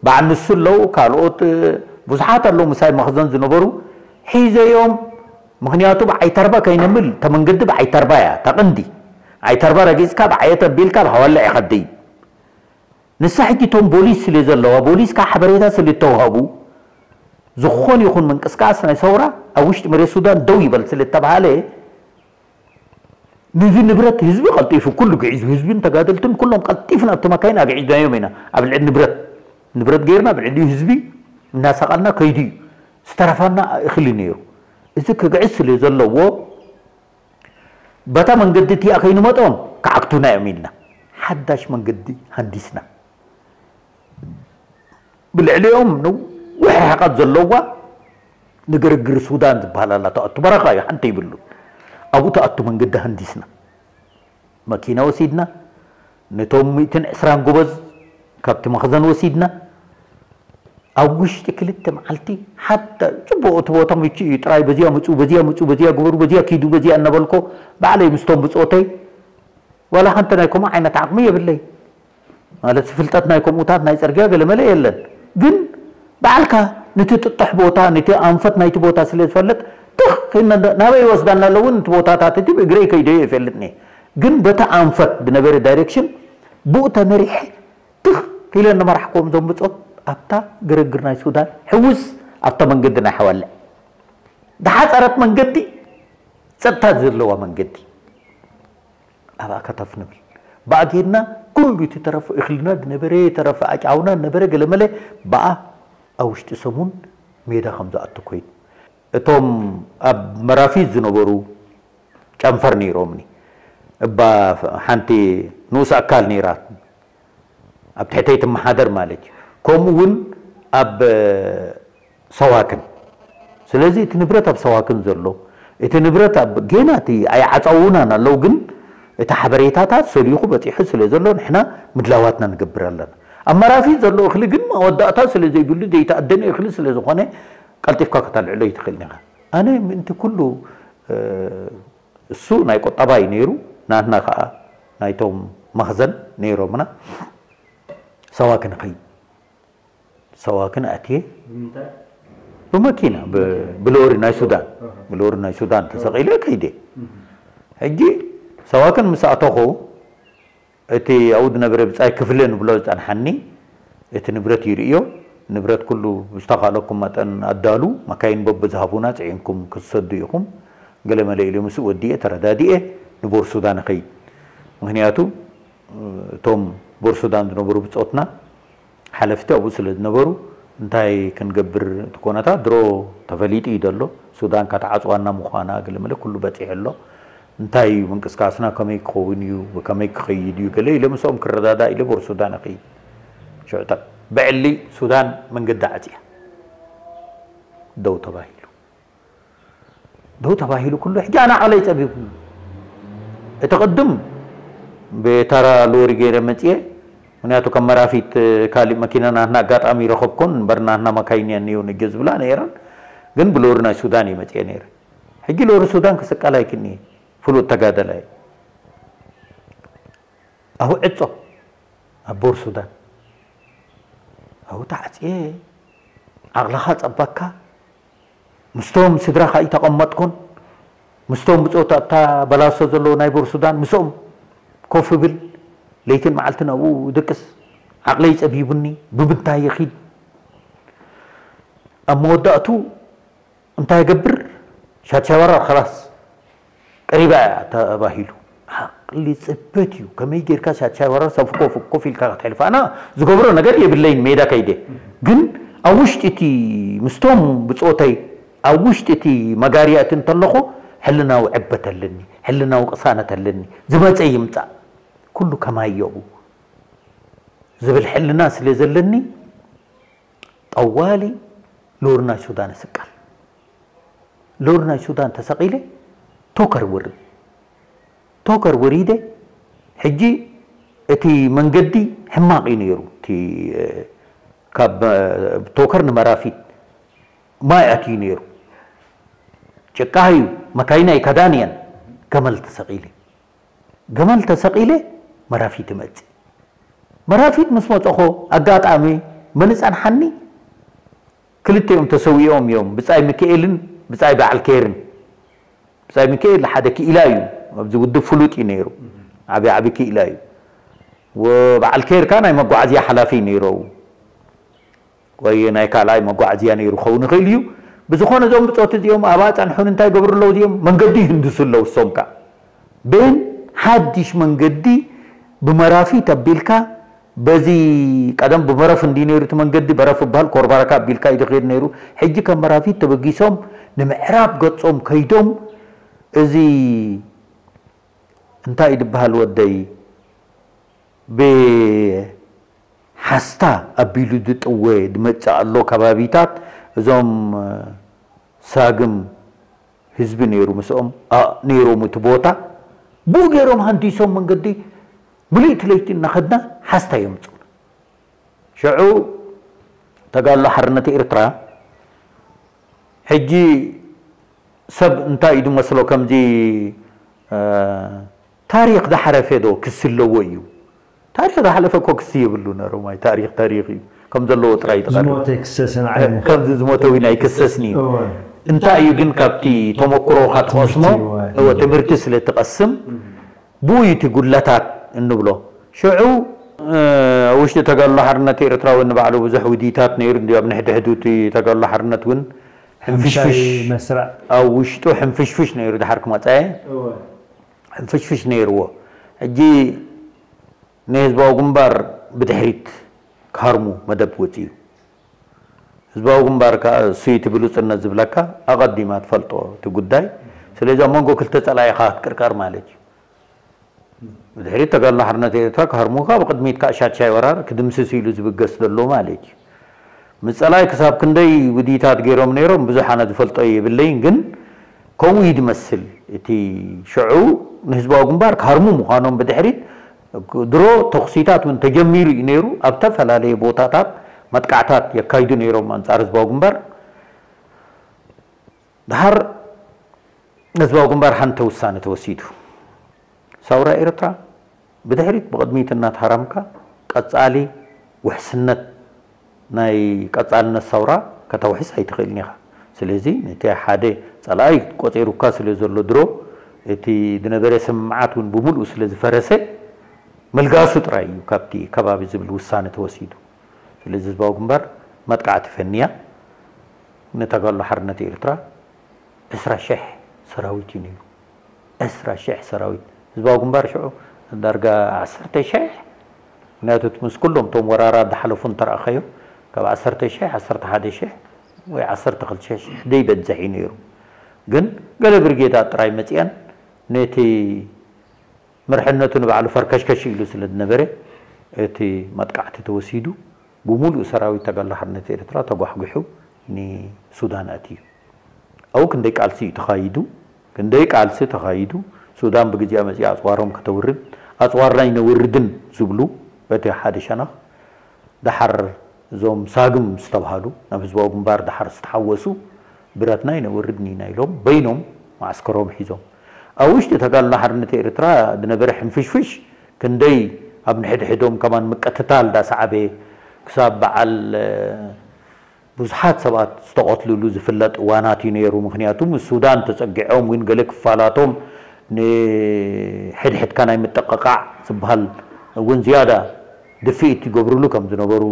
በዓል ንሱ ኣለዉ፣ ካልኦት፣ እ፣ ብዙሓት ኣለዉ ምሳይ መኽዘን ዝነበሩ፣ ሒዘዮም፣ ምኽንያቱ ብዓይተርባ ከይነምል፣ እታ መንገዲ ብዓይተርባ እያ፣ እታ ቀንዲ። ዓይተርባ ረጊጽካ፣ ብዓየት ኣቢልካ፣ ብሃዋላ ይኸዲ። ንሳ ሕጂ እቶም ቦሊስ ስለ ዘለዋ፣ ቦሊስ ከዓ ሓበሬታ ስለ እተዋህቡ፣ ዝኾነ ይኹን ምንቅስቃስ ናይ ሰውራ ኣብ ውሽጢ መሬት ሱዳን ደው ይበል ስለ እተባሃለ፣ ነዚ ንብረት ህዝቢ ቀልጢፉ፣ ኩሉ ግዒዙ፣ ህዝብን ተጋደልትን ኩሎም ቀልጢፍና ኣብቲ መካይን ኣግዒዝናዮም ኢና። ኣብ ልዕሊ ንብረት፣ ንብረት ገይርና ኣብ ልዕሊኡ ህዝቢ እናሰቐልና ከይዱ እዩ። ዝተረፋና እኽሊ ነይሩ። እዚ ክግዕዝ ስለ ዘለዎ፣ በታ መንገዲ እቲኣ ከይንመጦም ክዓግቱና እዮም ኢልና፣ ሓዳሽ መንገዲ ሃንዲስና። ብልዕሊኦም ነዊሕ ርሕቀት ዘለዋ ንግርግር ሱዳን ዝበሃል ኣላ ትኣቱ፣ በረኻ እዩ፣ ሓንቲ ይብሉ። ኣብኡ ትኣቱ መንገዲ ሃንዲስና። መኪና ወሲድና፣ ነቶም ሚእትን ዕስራን ጎበዝ ካብቲ መኽዘን ወሲድና፣ ኣብ ውሽጢ ክልተ መዓልቲ ሓታ ጽቡቕ እቲ ቦታ ምቹእ እዩ፣ ጥራይ በዚያ ምጹ፣ በዚያ ምጹ፣ በዚያ ግበሩ፣ በዚያ ኪዱ፣ በዚያ እናበልኮ ባዕለይ ምስቶም ብጾተይ ዋላ ሓንቲ ናይ ከምኡ ዓይነት ዓቕሚ የብለይ። ማለት ፍልጠት ናይ ከምኡታት ናይ ጽርግያ ገለመለ የለን። ግን ባዕልካ ነቲ ጥጡሕ ቦታ፣ ነቲ ኣንፈት ናይቲ ቦታ ስለ ዝፈልጥ፣ ትኽ ኢልና እንዳ-፣ ናበይ ይወስዳና ኣለውን እቲ ቦታታት እቲ ብእግረይ ከይደዮ ይፈልጥኒ። ግን በቲ ኣንፈት ብነበረ ዳይሬክሽን ብኡ ተመሪሐ ትኽ ኢለ እናመራሕክዎም እዞም ብጾት ኣብታ ግርግር ናይ ሱዳን ሕውስ ኣብታ መንገዲ ናይ ሓዋልዕ። ዝሓጸረት መንገዲ፣ ጸጥታ ዘለዋ መንገዲ። ኣብኣ ከተፍ ንብል። ብኣ ጌርና ኩሉ እቲ ተረፈ እኽልና ዝነበረ፣ ተረፈ ኣጫውና ዝነበረ ገለመለ ብኣ ኣብ ውሽጢ ሰሙን ሜዳ ከም ዝኣቱ ኮይኑ። እቶም ኣብ መራፊት ዝነበሩ ጨንፈር ነይሮምኒ። እባ ሓንቲ ንኡስ ኣካል ነይራ። ኣብ ትሕተይ ትመሓደር ማለት እዩ። ከምኡ እውን ኣብ ሰዋክን። ስለዚ እቲ ንብረት ኣብ ሰዋክን ዘሎ፣ እቲ ንብረት ኣብ ጌና እቲ ኣይዓጸውናን ኣለዉ፣ ግን እቲ ሓበሬታታት ሰሊኹ በጺሑ ስለ ዘሎ ንሕና ምድላዋትና ንገብር ኣለና። ኣብ መራፊት ዘሎ እኽሊ ግን መወዳእታ ስለ ዘይብሉ ዘይተኣደነ እኽሊ ስለ ዝኾነ ቀልጢፍካ ከተልዕሎ ኣይትኽእልን ኢኻ። ኣነ ምእንቲ ኩሉ፣ እ፣ እሱ ናይ ቁጠባ እዩ ነይሩ፣ ናትና ከዓ ናይቶም መኽዘን ነይሮምና። ሰዋክን ኸይድ ሰዋክን ኣትየ ብምንታይ? ብመኪና፣ ብ-፣ ብሎሪ ናይ ሱዳን። ኣሃ። ብሎሪ ናይ ሱዳን ተሰቒለ ከይደ። እህ። ሕጂ ሰዋክን ምስ ኣተኹ፣ እቲ ኣብኡ ዝነበረ ብጻይ ክፍለ ንብሎ ዝጸንሓኒ፣ እቲ ንብረት ይርእዮ። ንብረት ኩሉ ብዝተኻእለኩም መጠን ኣዳሉ፣ መካይን በብዝሃቡና ጽዒንኩም ክትሰዱ ኢኹም። ገለመለ ኢሉ ምስኡ ወዲኤ፣ ተረዳዲኤ፣ ንቦር ሱዳን እኸይድ። ምኽንያቱ፣ እቶም ቦር ሱዳን ዝነበሩ ብጾትና፣ ሓለፍቲ ኣብኡ ስለ ዝነበሩ፣ እንታይ ክንገብር፣ እቲ ኮነታት ድሮ ተፈሊጡ እዩ ዘሎ። ሱዳን ከተዓጽዋና ምዃና ገለመለ ኩሉ በጺሑ ኣሎ። እንታይ እዩ ምንቅስቃስና፣ ከመይ ክኸውን እዩ፣ ከመይ ክኸይድ እዩ፣ ገለ ኢለ ምስኦም ክረዳዳእ ኢለ ቦር ሱዳን እኸይድ። ሽዑ ብዕሊ ሱዳን መንገዲ ዓጽያ። ደው ተባሂሉ። ደው ተባሂሉ ኩሉ። ሕጂ ኣነ ዓቕለይ ጸቢቡ። እቲ ቅድም ብተራ ሎሪ ገይረ መጽየ። ምክንያቱ ከም መራፊት፣ እ፣ ካሊእ መኪና ናትና ኣጋጣሚ ረኸብኩን እምበር ናትና መካይን እየን እየው ነጀ ዝብላ ነይረን። ግን ብሎሪ ናይ ሱዳን እየ መጽየ ነይረ። ሕጂ ሎሪ ሱዳን ክስቀል ኣይክእልን እየ። ፍሉጥ ተጋደላይ። ኣብኡ ዕጾ። ኣብ ቦር ሱዳን። ኣብኡ ተዓጽየ። ዓቕልኻ ጸበካ። ምስቶም ስድራኻ ይተቐመጥኩን። ምስቶም ብጾት ኣብታ በላሶ ዘለዉ ናይ ቦር ሱዳን ምስኦም ኮፍ እብል። ለይትን መዓልትን ኣብኡ ድቅስ። ዓቕለይ ጸቢቡኒ። ብምንታይ ይኺድ? ኣብ መወዳእቱ እንታይ ይገብር? ሻቻይ ወራር ኸላስ ቀሪባ እያ ተባሂሉ። ዓቕሊ ጽበት እዩ። ከመይ ጌርካ ሻቻይ ወራር ሰብ ኮፍ፣ ኮፍ ኢልካ ክትሕልፋ? ኣና ዝገብሮ ነገር የብለይን፣ ሜዳ ከይደ። ግን ኣብ ውሽጢ እቲ ምስቶም ብጾተይ ኣብ ውሽጢ እቲ መጋርያ እቲ እንተለኹ፣ ሕልናዊ ዕበት ኣለኒ፣ ሕልናዊ ቅሳነት ኣለኒ። ዝመጸ ይምጻእ። ኩሉ ከማይ የቡ ዝብል ሕልና ስለ ዘለኒ፣ ጠዋሊ ሎሪ ናይ ሱዳን እስቀል። ሎሪ ናይ ሱዳን ተሰቒለ ቶከር ውርድ። ቶከር ወሪደ። ሕጂ እቲ መንገዲ ሕማቕ እዩ ነይሩ። እቲ፣ እ፣ ካብ፣ እ፣ ቶከር ንመራፊት ማይ ኣትዩ ነይሩ። ጭቃ እዩ፣ መካይና ኣይከዳን እየን። ገመል ተሰቒለ። ገመል ተሰቒለ መራፊት እመጽእ። መራፊት ምስ መጸኾ ኣጋጣሚ መን ጸንሓኒ? ክልቲኦም ተሰዊኦም እዮም፣ ብጻይ ሚካኤልን ብጻይ በዓል ኬርን። ብጻይ ሚካኤል ሓደ ክኢላ እዩ፣ ኣብዚ ውድብ ፍሉጥ እዩ ነይሩ። ዓቢ ዓቢ ክኢላ እዩ። ወበዓል ኬር ከኣ ናይ መጓዓዝያ ሓላፊ እዩ ነይሩ። ወይ ናይ ካልኣይ መጓዓዝያ ነይሩ ክኸውን ይኽእል እዩ። ብዝኾነ እዞም ብጾት እዚኦም ኣብኣ ጸንሑን እንታይ ይገብሩ ኣለዉ እዚኦም? መንገዲ ይህንድሱ ኣለዉ እሶም ከኣ። ቤን ሓድሽ መንገዲ ብመራፊት ኣቢልካ በዚ ቀደም ብበረፍ እንዲ ነይሩ እቲ መንገዲ፣ በረፍ ይበሃል፣ ኮርባራካ ኣቢልካ እዩ ዝኸይድ ነይሩ። ሕጂ ከም መራፊት ተበጊሶም ንምዕራብ ገጾም ከይዶም፣ እዚ እንታይ እዩ ዝበሃል ወደይ? ብሓስታ ኣቢሉ ዝጥወ ዝመጽእ ኣሎ ከባቢታት እዞም ሳግም ህዝቢ ነይሩ ምስኦም፣ ኣ፣ ነይሮም እቲ ቦታ። ብኡ ገይሮም ሃንዲሶም መንገዲ ምልእቲ ለይቲ እናኸድና ሓስታ የምጽኡና። ሽዑ ተጋድሎ ሓርነት ኤርትራ ሕጂ ሰብ እንታይ እዩ ዝመስሎ? ከምዚ፣ እ፣ ታሪኽ ዝሓለፈ ዶ ክሲ ኣለዎ እዩ? ታሪኽ ዝሓለፈ እኮ ክሲ የብሉ ነሮም። ኣይ ታሪኽ ታሪኽ እዩ። ከም ዘለዎ ጥራይ እዩ ተቐርብ። ዝሞተ ይክሰስን ዓይኑ። ከምዚ ዝሞተ እውን ኣይክሰስን እዩ። እወ። እንታይ እዩ ግን ካብቲ ተመክሮኻ ትቐስሞ? ትምህርቲ፣ እወ። እወ፣ ትምህርቲ ስለ ትቐስም፣ ብኡ እዩ እቲ ጉድለታት እንብሎ። ሽዑ፣ እ፣ ኣብ ውሽጢ ተጋድሎ ሓርነት ኤርትራ እውን ንባዕሉ ብዙሕ ውዲታት ነይሩ። እንዲያው ኣብ ንሕድሕዱ እቲ ተጋድሎ ሓርነት እውን ሕምፍሽፍሽ፣ ሕምሻይ መስራዕ። ኣብ ውሽጡ ሕምፍሽፍሽ ነይሩ። ድሓር ክመጻየ እወ። ሕምፍሽፍሽ ነይርዎ። ሕጂ ንህዝባዊ ግንባር ብድሕሪት ክሃርሙ መደብ ወጺኡ። ህዝባዊ ግንባር ከኣ እሱ እቲ ብሉጽነት ዝብለካ ኣቐዲማ ትፈልጦ እቲ ጉዳይ። ስለዚ ኣብ መንጎ ክልተ ጸላኢኻ ክትቅርቀር ማለት እዩ። ብድሕሪት ተጋድሎ ሓርነት ኤርትራ ክሃርሙኻ፣ ብቕድሚት ከኣ ሻድሻይ ወራር ክድምስስ ኢሉ ዝብገስ ዘሎ ማለት እዩ። ምስ ጸላኢ ክሳብ ክንደይ ውዲታት ገይሮም ነይሮም ብዙሕ ኣነ ዝፈልጦ የብለይን፣ ግን ከምኡ እዩ ዝመስል። እቲ ሽዑ ንህዝባዊ ግንባር ክሃርሙ ምዃኖም ብድሕሪት ድሮ ተኹሲታት እውን ተጀሚሩ እዩ ነይሩ። ኣብ ዝተፈላለየ ቦታታት መጥቃዕታት የካይዱ ነይሮም ኣንጻር ህዝባዊ ግንባር። ድሓር ህዝባዊ ግንባር ሓንቲ ውሳነ ተወሲዱ። ሳውራ ኤርትራ ብድሕሪት ብቕድሚት እናተሃረምካ ቀጻሊ ውሕስነት ናይ ቀጻልነት ሳውራ ከተውሕስ ኣይትኽእልን ኢኻ። ስለዚ ነቲ ሓደ ጸላኢ ቆጺሩካ ስለ ዘሎ ድሮ እቲ ዝነበረ ስምምዓት እውን ብምልኡ ስለ ዝፈረሰ ምልጋሱ ጥራይ እዩ ካብቲ ከባቢ ዝብል ውሳነ ተወሲዱ። ስለዚ ህዝባዊ ግንባር መጥቃዕቲ ፈንያ ንተጋድሎ ሓርነት ኤርትራ ዕስራ ሽሕ ሰራዊት እዩ ነይሩ። ዕስራ ሽሕ ሰራዊት። ህዝባዊ ግንባር ሽዑ ዳርጋ ዓሰርተ ሽሕ፣ ምክንያቱ ምስ ኩሎም እቶም ወራራት ዝሓለፉ እንተረኣኻዮ ካብ ዓሰርተ ሽሕ፣ ዓሰርተ ሓደ ሽሕ ወይ ዓሰርተ ክልተ ሽሕ ዘይበዝሕ እዩ ነይሩ። ግን ገለ ብርጌዳት ጥራይ መጺኣን ነቲ መርሕነቱ ንባዕሉ ፈርከሽከሽ ኢሉ ስለ ዝነበረ፣ እቲ መጥቃዕቲ ተወሲዱ፣ ብምሉእ ሰራዊት ተጋድሎ ሓርነት ኤርትራ ተጓሕጒሑ ንሱዳን ኣትዩ። ኣብኡ ክንደይ ቃልሲ እዩ ተኻይዱ፣ ክንደይ ቃልሲ ተኻይዱ። ሱዳን ብግዜኣ መጺኣ ኣጽዋሮም ከተውርድ፣ ኣጽዋርና ኣይነውርድን ዝብሉ በቲ ሓደ ሸነኽ፣ ደሓር እዞም ሳግም ዝተባህሉ ናብ ህዝባዊ ግንባር ደሓር ዝተሓወሱ፣ ብረትና ኣይነውርድን ኢና ኢሎም በይኖም መዓስከሮም ሒዞም። ኣብ ውሽጢ ተጋድሎ ሓርነት ኤርትራ ዝነበረ ሕንፍሽፍሽ ክንደይ ኣብ ንሕድሕዶም ከማን ምቅትታል ዳሰዓበ ክሳብ በዓል፣ እ፣ ብዙሓት ሰባት ዝተቐትልሉ ዝፍለጥ እዋናት እዩ ነይሩ። ምኽንያቱ ምስ ሱዳን ተጸጊዖም እውን ገለ ክፋላቶም ንሕድሕድካ ናይ ምጥቕቓዕ ዝበሃል እውን ዝያዳ ድፍኢት ይገብርሉ ከም ዝነበሩ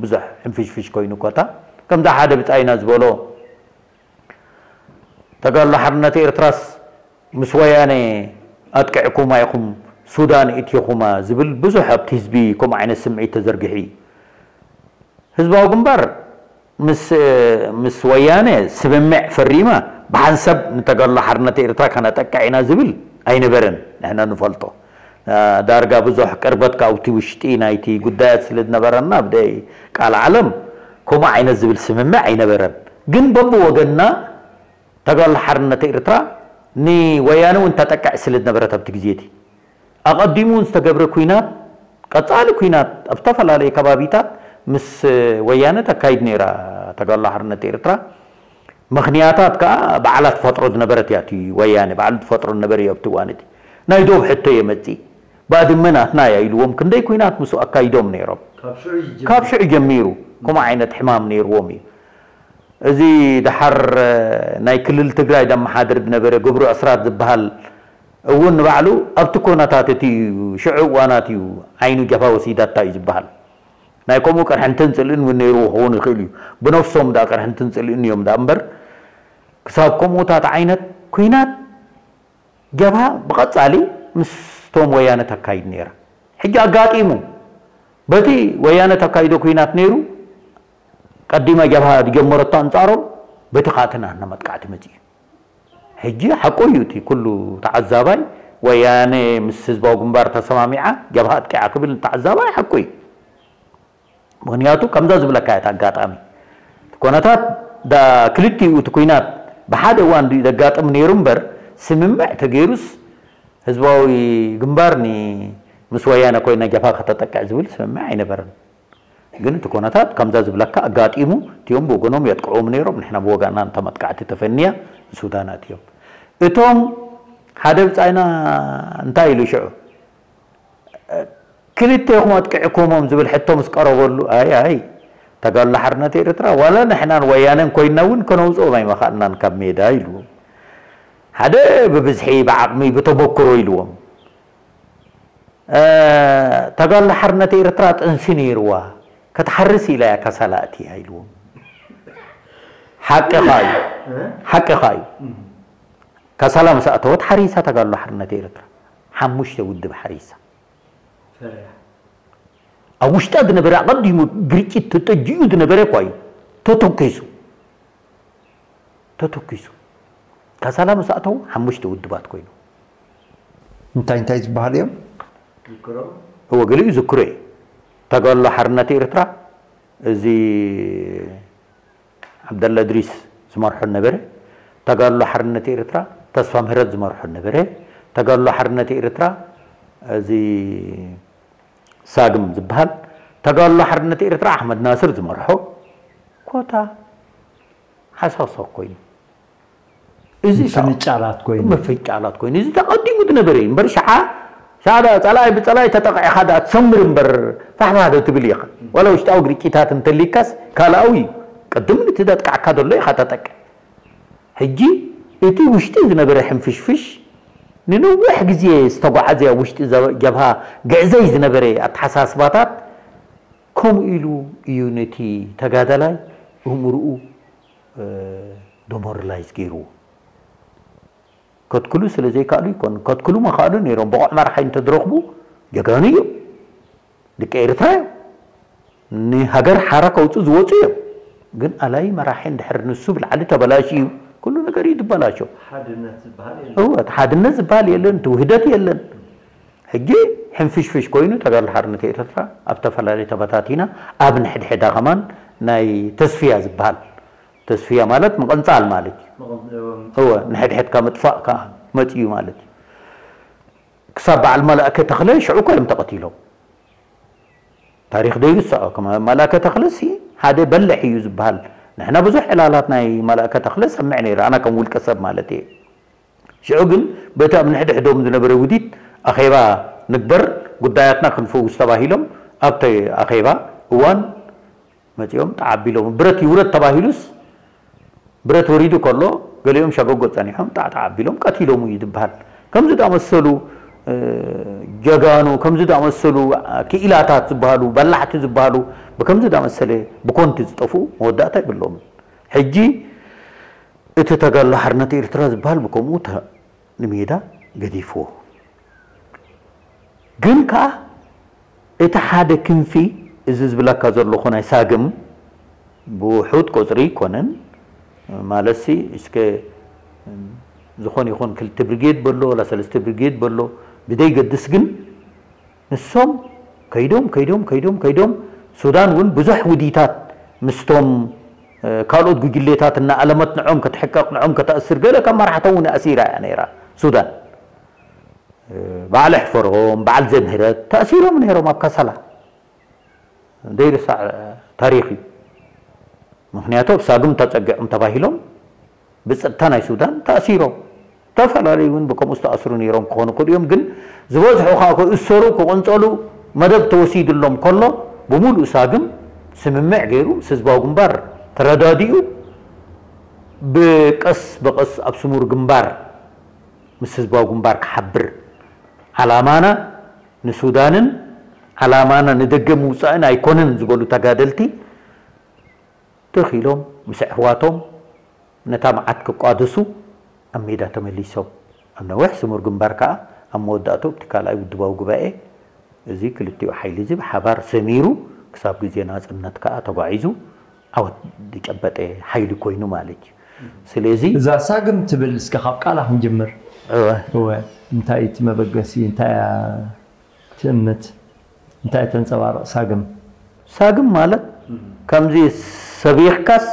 ብዙሕ ሕንፍሽፍሽ ኮይኑ ኮታ። ከምዛ ሓደ ብጻይና ዝበሎ፣ ተጋድሎ ሓርነት ኤርትራስ ምስ ወያነ ኣጥቂዕኩማ ኢኹም፣ ሱዳን እቲኹማ ዝብል ብዙሕ ኣብቲ ህዝቢ ከምኡ ዓይነት ስምዒት ተዘርጊሑ እዩ። ህዝባዊ ግንባር ምስ፣ ምስ ወያነ ስምምዕ ፈሪማ ብሓንሳብ ንተጋድሎ ሓርነት ኤርትራ ከነጠቅዕ ኢና ዝብል ኣይነበረን። ንሕና ንፈልጦ፣ ዳርጋ ብዙሕ ቅርበት ካብቲ ውሽጢ ናይቲ ጉዳያት ስለ ዝነበረና፣ ብደይ ቃል ዓለም ከምኡ ዓይነት ዝብል ስምምዕ ኣይነበረን። ግን በብወገንና ተጋድሎ ሓርነት ኤርትራ ንወያነ እውን ተጠቅዕ ስለ ዝነበረት ኣብቲ ግዜ እቲ ኣቐዲሙ እውን ዝተገብረ ኲናት፣ ቀጻሊ ኲናት ኣብ ዝተፈላለዩ ከባቢታት ምስ ወያነ ተካይድ ነይራ ተጋድሎ ሓርነት ኤርትራ። ምኽንያታት ከኣ ባዕላ ትፈጥሮ ዝነበረት እያ። እቲ ወያነ ባዕሉ ትፈጥሮ ዝነበረ እዩ። ኣብቲ እዋን እቲ ናይ ዶብ ሕቶ የመጽእ፣ ባድመ ናትና እያ ኢልዎም ክንደይ ኲናት ምስኡ ኣካይዶም ነይሮም። ካብ ሽዑ እዩ ካብ ጀሚሩ። ሽዑ ጀሚሩ ከምኡ ዓይነት ሕማም ነይርዎም እዩ። እዚ ደሓር ናይ ክልል ትግራይ ደመሓድር ዝነበረ ገብሩ ኣስራት ዝበሃል እውን ንባዕሉ ኣብቲ ኮነታት እቲ እዩ፣ ሽዑ እዋናት እዩ ዓይኑ ጀፋ ወሲዳታ እዩ ዝበሃል። ናይ ከምኡ ቅርሕንትን ጽልእን እውን ነይርዎ ክኸውን ይኽእል እዩ። ብነፍሶም ደኣ ቅርሕንትን ጽልእን እዮም ደኣ እምበር፣ ክሳብ ከምኡታት ዓይነት ኲናት ጀብሃ ብቐጻሊ ምስቶም ወያነ ተካይድ ነይራ። ሕጂ ኣጋጢሙ፣ በቲ ወያነ ተካይዶ ኲናት ነይሩ፣ ቀዲማ ጀብሃ ዝጀመረቶ ኣንጻሮም፣ በቲ ከኣ እቲ ናትና መጥቃዕቲ መጺኡ። ሕጂ ሓቁ እዩ፣ እቲ ኩሉ ተዓዛባይ፣ ወያነ ምስ ህዝባዊ ግንባር ተሰማሚዓ ጀብሃ ኣጥቂዓ ክብል ተዓዛባይ ሓቁ እዩ። ምኽንያቱ ከምዛ ዝብለካ እያ፣ እቲ ኣጋጣሚ፣ እቲ ኮነታት ዳ ክልቲኡ እቲ ኲናት ብሓደ እዋን ድዩ ዘጋጥም ነይሩ እምበር፣ ስምምዕ ተገይሩስ ህዝባዊ ግንባር ን-፣ ምስ ወያነ ኮይና ጀብሃ ከተጠቅዕ ዝብል ስምምዕ ኣይነበረን። ግን እቲ ኮነታት ከምዛ ዝብለካ ኣጋጢሙ፣ እቲኦም ብወገኖም የጥቅዑም ነይሮም፣ ንሕና ብወገንና እንተ መጥቃዕቲ ተፈንያ ንሱዳን ኣትዮም። እቶም ሓደ ብጻይና እንታይ ኢሉ ሽዑ? ክልቴኹም ኣጥቂዕኩሞም ዝብል ሕቶ ምስ ቀረበሉ፣ ኣይ፣ ኣይ፣ ተጋድሎ ሓርነት ኤርትራ ዋላ ንሕናን ወያነን ኮይንና እውን ከነውጽኦም ኣይመኻእልናን ካብ ሜዳ ኢልዎም። ሓደ ብብዝሒ፣ ብዓቕሚ፣ ብተመክሮ ኢልዎም። እ፣ ተጋድሎ ሓርነት ኤርትራ ጥንሲ ነይርዋ፣ ክትሓርስ ኢላ እያ ካሳላ ኣትያ ኢልዎም። ሓቅኻ እዩ፣ ሓቅኻ እዩ። ካሳላ ምስ ኣተወት ሓሪሳ ተጋድሎ ሓርነት ኤርትራ። ሓሙሽተ ውድብ ሓሪሳ። ፈሪያ። ኣብ ውሽጣ ዝነበረ ኣቐዲሙ ግርጭት ተጠጂኡ ዝነበረ እኳ እዩ ተተኪሱ። ተተኪሱ። ካሳላ ምስ ኣተዉ ሓሙሽተ ውድባት ኮይኑ። እንታይ እንታይ ዝበሃሉ እዮም? ዝክሮ። እወ፣ ገሊኡ ዝክሮ እዩ። ተጋድሎ ሓርነት ኤርትራ፣ እዚ ዓብደላ እድሪስ ዝመርሖ ነበረ። ተጋድሎ ሓርነት ኤርትራ፣ ተስፋ ምህረት ዝመርሖ ነበረ። ተጋድሎ ሓርነት ኤርትራ፣ እዚ ሳግም ዝበሃል። ተጋድሎ ሓርነት ኤርትራ፣ ኣሕመድ ናስር ዝመርሖ። ኮታ ሓሳሶ ኮይኑ። እዚ ምፍንጫላት ኮይኑ። ምፍንጫላት ኮይኑ። እዚ ተቐዲሙ ዝነበረ እዩ። እምበር ሸዓ፣ ሸዓ ደኣ ጸላኢ ብጸላኢ ተጠቒዕኻ ደኣ ትሰምር እምበር ፋሕፋሕ ዶ ትብል ኢኻ። ዋላ ውሽጣዊ ግርጭታት እንተሊካስ ካልኣዊ እዩ። ቅድም እቲ ዘጥቃዕካ ዘሎ ኢኻ ተጠቅዕ። ሕጂ እቲ ውሽጢ ዝነበረ ሕንፍሽፍሽ ንነዊሕ ግዜ ዝተጓዓዘ ኣብ ውሽጢ ዘ-፣ ጀብሃ ግዕዘይ ዝነበረ ኣተሓሳስባታት ከምኡ ኢሉ እዩ ነቲ ተጋዳላይ እምርኡ፣ እ፣ ደሞራላይዝ ገይርዎ። ከትክሉ ስለ ዘይከኣሉ ይኮኑ። ከትክሉ መኻእሉ ነይሮም። ብቑዕ መራሒ እንተዝረኽቡ ጀጋኑ እዮም። ደቂ ኤርትራ እዮም። ንሃገር ሓራ ከውፅኡ ዝወፁ እዮም። ግን ኣላይ መራሒ እንድሕር ንሱ ብላዕሊ ተበላሽዩ ኩሉ ነገር እዩ ዝበላሸው። ሓድነት ዝበሃል የለን። እወ፣ እቲ ሓድነት ዝበሃል የለን፣ እቲ ውህደት የለን። ሕጂ ሕንፍሽፍሽ ኮይኑ ተጋድሎ ሓርነት ኤርትራ ኣብ ተፈላለየ ተበታቲና ኣብ ንሕድሕዳ ከማን ናይ ተስፍያ ዝበሃል፣ ተስፍያ ማለት ምቕንጻል ማለት እዩ። እወ፣ ንሕድሕድካ ምጥፋእ ከዓ መፅዩ ማለት እዩ። ክሳብ በዓል መላእከ ተኽለ ሽዑ እኮ እዮም ተቐቲሎም። ታሪኽ ዘይርስዖ። ከም መላእከ ተኽለሲ ሓደ በልሕ እዩ ዝበሃል። ንሕና ብዙሕ ዕላላት ናይ መላእከ ተኽለ ሰምዕ ነይረ፣ ኣና ከም ውልቀ ሰብ ማለት እየ። ሽዑ ግን በቲ ኣብ ንሕድሕዶም ዝነበረ ውዲት ኣኼባ ንግበር፣ ጉዳያትና ክንፍውስ ተባሂሎም ኣብቲ ኣኼባ እዋን መፂኦም ጣዕ ኣቢሎም። ብረት ይውረድ ተባሂሉስ ብረት ወሪዱ ከሎ ገሊኦም ሸጎጎ ፀኒሖም ጣዕ ጣዕ ኣቢሎም ቀቲሎም እዩ ዝበሃል። ከምዚ ዝኣመሰሉ እ፣ ጀጋኑ፣ ከምዚ ዝኣመሰሉ ክኢላታት ዝበሃሉ፣ በላሕቲ ዝበሃሉ ብከምዚ ዝኣመሰለ ብኮንቲ ዝጠፍኡ መወዳእታ የብሎምን። ሕጂ እቲ ተጋድሎ ሓርነት ኤርትራ ዝበሃል ብከምኡ ተ- ንሜዳ ገዲፍዎ። ግን ከኣ እቲ ሓደ ክንፊ፣ እዚ ዝብለካ ዘለኹ ናይ ሳግም ብውሑድ ቁጽሪ ኣይኮነን፣ ማለትሲ እስከ ዝኾነ ይኹን ክልተ ብርጌድ በሎ ወላ ሰለስተ ብርጌድ በሎ ብደይገድስ ግን ንሶም ከይዶም ከይዶም ከይዶም ከይዶም ሱዳን እውን ብዙሕ ውዲታት ምስቶም ካልኦት ጉጅሌታት እናኣለመት ንዖም ክትሕቀቕ ንዖም ከተእስር ገለ ካብ መራሕቶም እውን ኣሲራ እያ ነይራ ሱዳን። በዓል ኣሕፈሮም በዓል ዘምህረት ተኣሲሮም ነይሮም ኣብ ካሳላ ዘይርሳዕ ታሪኽ እዩ። ምክንያቱ ኣብ ሳግም ተፀጊዖም ተባሂሎም ብፀጥታ ናይ ሱዳን ተኣሲሮም። ዝተፈላለዩ እውን ብከምኡ ዝተኣስሩ ነይሮም ክኾኑ ይኽእሉ እዮም። ግን ዝበዝሑ ከዓ ክእሰሩ ክቕንፀሉ መደብ ተወሲድሎም ከሎ ብምሉእ ሳግም ስምምዕ ገይሩ ምስ ህዝባዊ ግንባር ተረዳዲኡ ብቀስ ብቀስ ኣብ ስሙር ግንባር ምስ ህዝባዊ ግንባር ክሓብር ዓላማና ንሱዳንን ዓላማና ንደገ ምውፃእን ኣይኮነን ዝበሉ ተጋደልቲ ትኽ ኢሎም ምስ ኣሕዋቶም ነታ መዓት ክቋደሱ ኣብ ሜዳ ተመሊሶም። ኣብ ነዊሕ ስሙር ግንባር ከኣ ኣብ መወዳእትኡ ኣብቲ ካልኣይ ውድባዊ ጉባኤ እዚ ክልቲኡ ሓይሊ እዚ ብሓባር ሰሚሩ ክሳብ ግዜ ናጽነት ከኣ ተጓዒዙ ዓወት ዝጨበጠ ሓይሊ ኮይኑ ማለት እዩ። ስለዚ እዛ ሳግም ትብል እስከ ካብ ቃላ ክንጅምር። እወ፣ እወ እንታይ እቲ መበገሲ እንታይ እያ ትእምት እንታይ ተንጸባርቕ ሳግም? ሳግም ማለት ከምዚ ሰቢኽካስ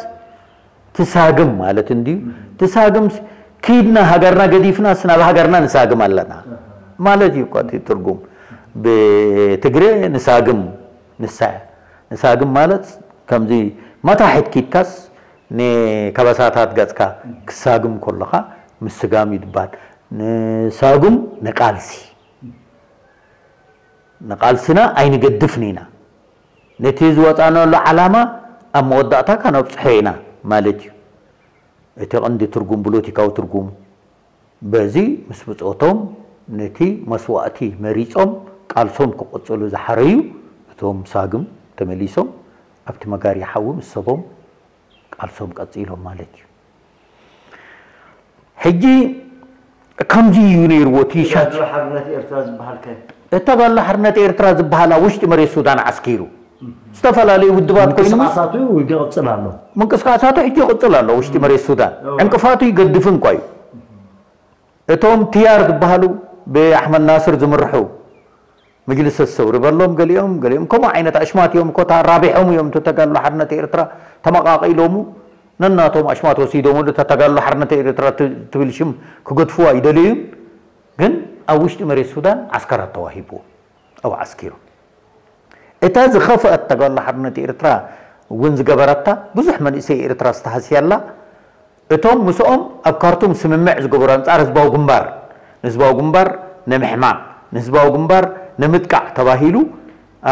ትሳግም ማለት እንድዩ። ትሳግም ስ- ኪድና ሃገርና ገዲፍናስ ናብ ሃገርና ንሳግም ኣለና ማለት እዩ እኮ እቲ ትርጉም። ብትግረ ንሳግም ንሳ እያ። ንሳግም ማለት ከምዚ ማታሒት ኪድካስ ንከበሳታት ገጽካ ክሳግም ከለኻ ምስጋም እዩ ዝበሃል። ንሳጉም ንቃልሲ ንቃልስና ኣይንገድፍን ኢና። ነቲ ዝወፃእናሉ ዓላማ ኣብ መወዳእታ ከነብፅሖ ኢና ማለት እዩ። እቲ ቀንዲ ትርጉም ብሎቲካዊ ትርጉሙ በዚ ምስ ብፆቶም ነቲ መስዋእቲ መሪፆም ቃልሶም ክቕፅሉ ዝሓረዩ እቶም ሳግም ተመሊሶም ኣብቲ መጋርያ ሓዊ ምስ ሰቦም ቃልሶም ቀፂሎም ማለት እዩ። ሕጂ ከምዚ እዩ ነይርዎ እቲ ሻት ተጋድሎ ሓርነት ኤርትራ ዝበሃል ከ? ተጋድሎ ሓርነት ኤርትራ ዝበሃል ኣብ ውሽጢ መሬት ሱዳን ዓስኪሩ ዝተፈላለዩ ውድባት ኮይኑ ምንቅስቃሳቱ ይቕጽል ኣሎ። ምንቅስቃሳቱ ሕጂ ይቕጽል ኣሎ ውሽጢ መሬት ሱዳን እዎ። ዕንቅፋቱ ይገድፍ እንኳ እዩ። እቶም ትያር ዝበሃሉ ብኣሕመድ ናስር ዝምርሑ መጅልስ ሰውሪ በሎም ገሊኦም ገሊኦም ከምኡ ዓይነት ኣሽማት እዮም እኮ ተራቢሖም እዮም እቲ ተጋድሎ ሓርነት ኤርትራ ተመቃቂሎሙ ነናቶም ኣሽማት ወሲዶምሉ እታ ተጋድሎ ሓርነት ኤርትራ ት- ትብል ሽም ክገድፍዋ ይደልዩን ግን ኣብ ውሽጢ መሬት ሱዳን ዓስከራት ተዋሂብዎ ኣብኡ ዓስኪሮም እታ ዝኸፍአት ተጋድሎ ሓርነት ኤርትራ እውን ዝገበረታ ብዙሕ መንእሰይ ኤርትራ ዝተሃስያላ እቶም ምስኦም ኣብ ካርቱም ስምምዕ ዝገበሩ ኣንጻር ህዝባዊ ግንባር ንህዝባዊ ግንባር ንምሕማቕ ንህዝባዊ ግንባር ንምጥቃዕ ተባሂሉ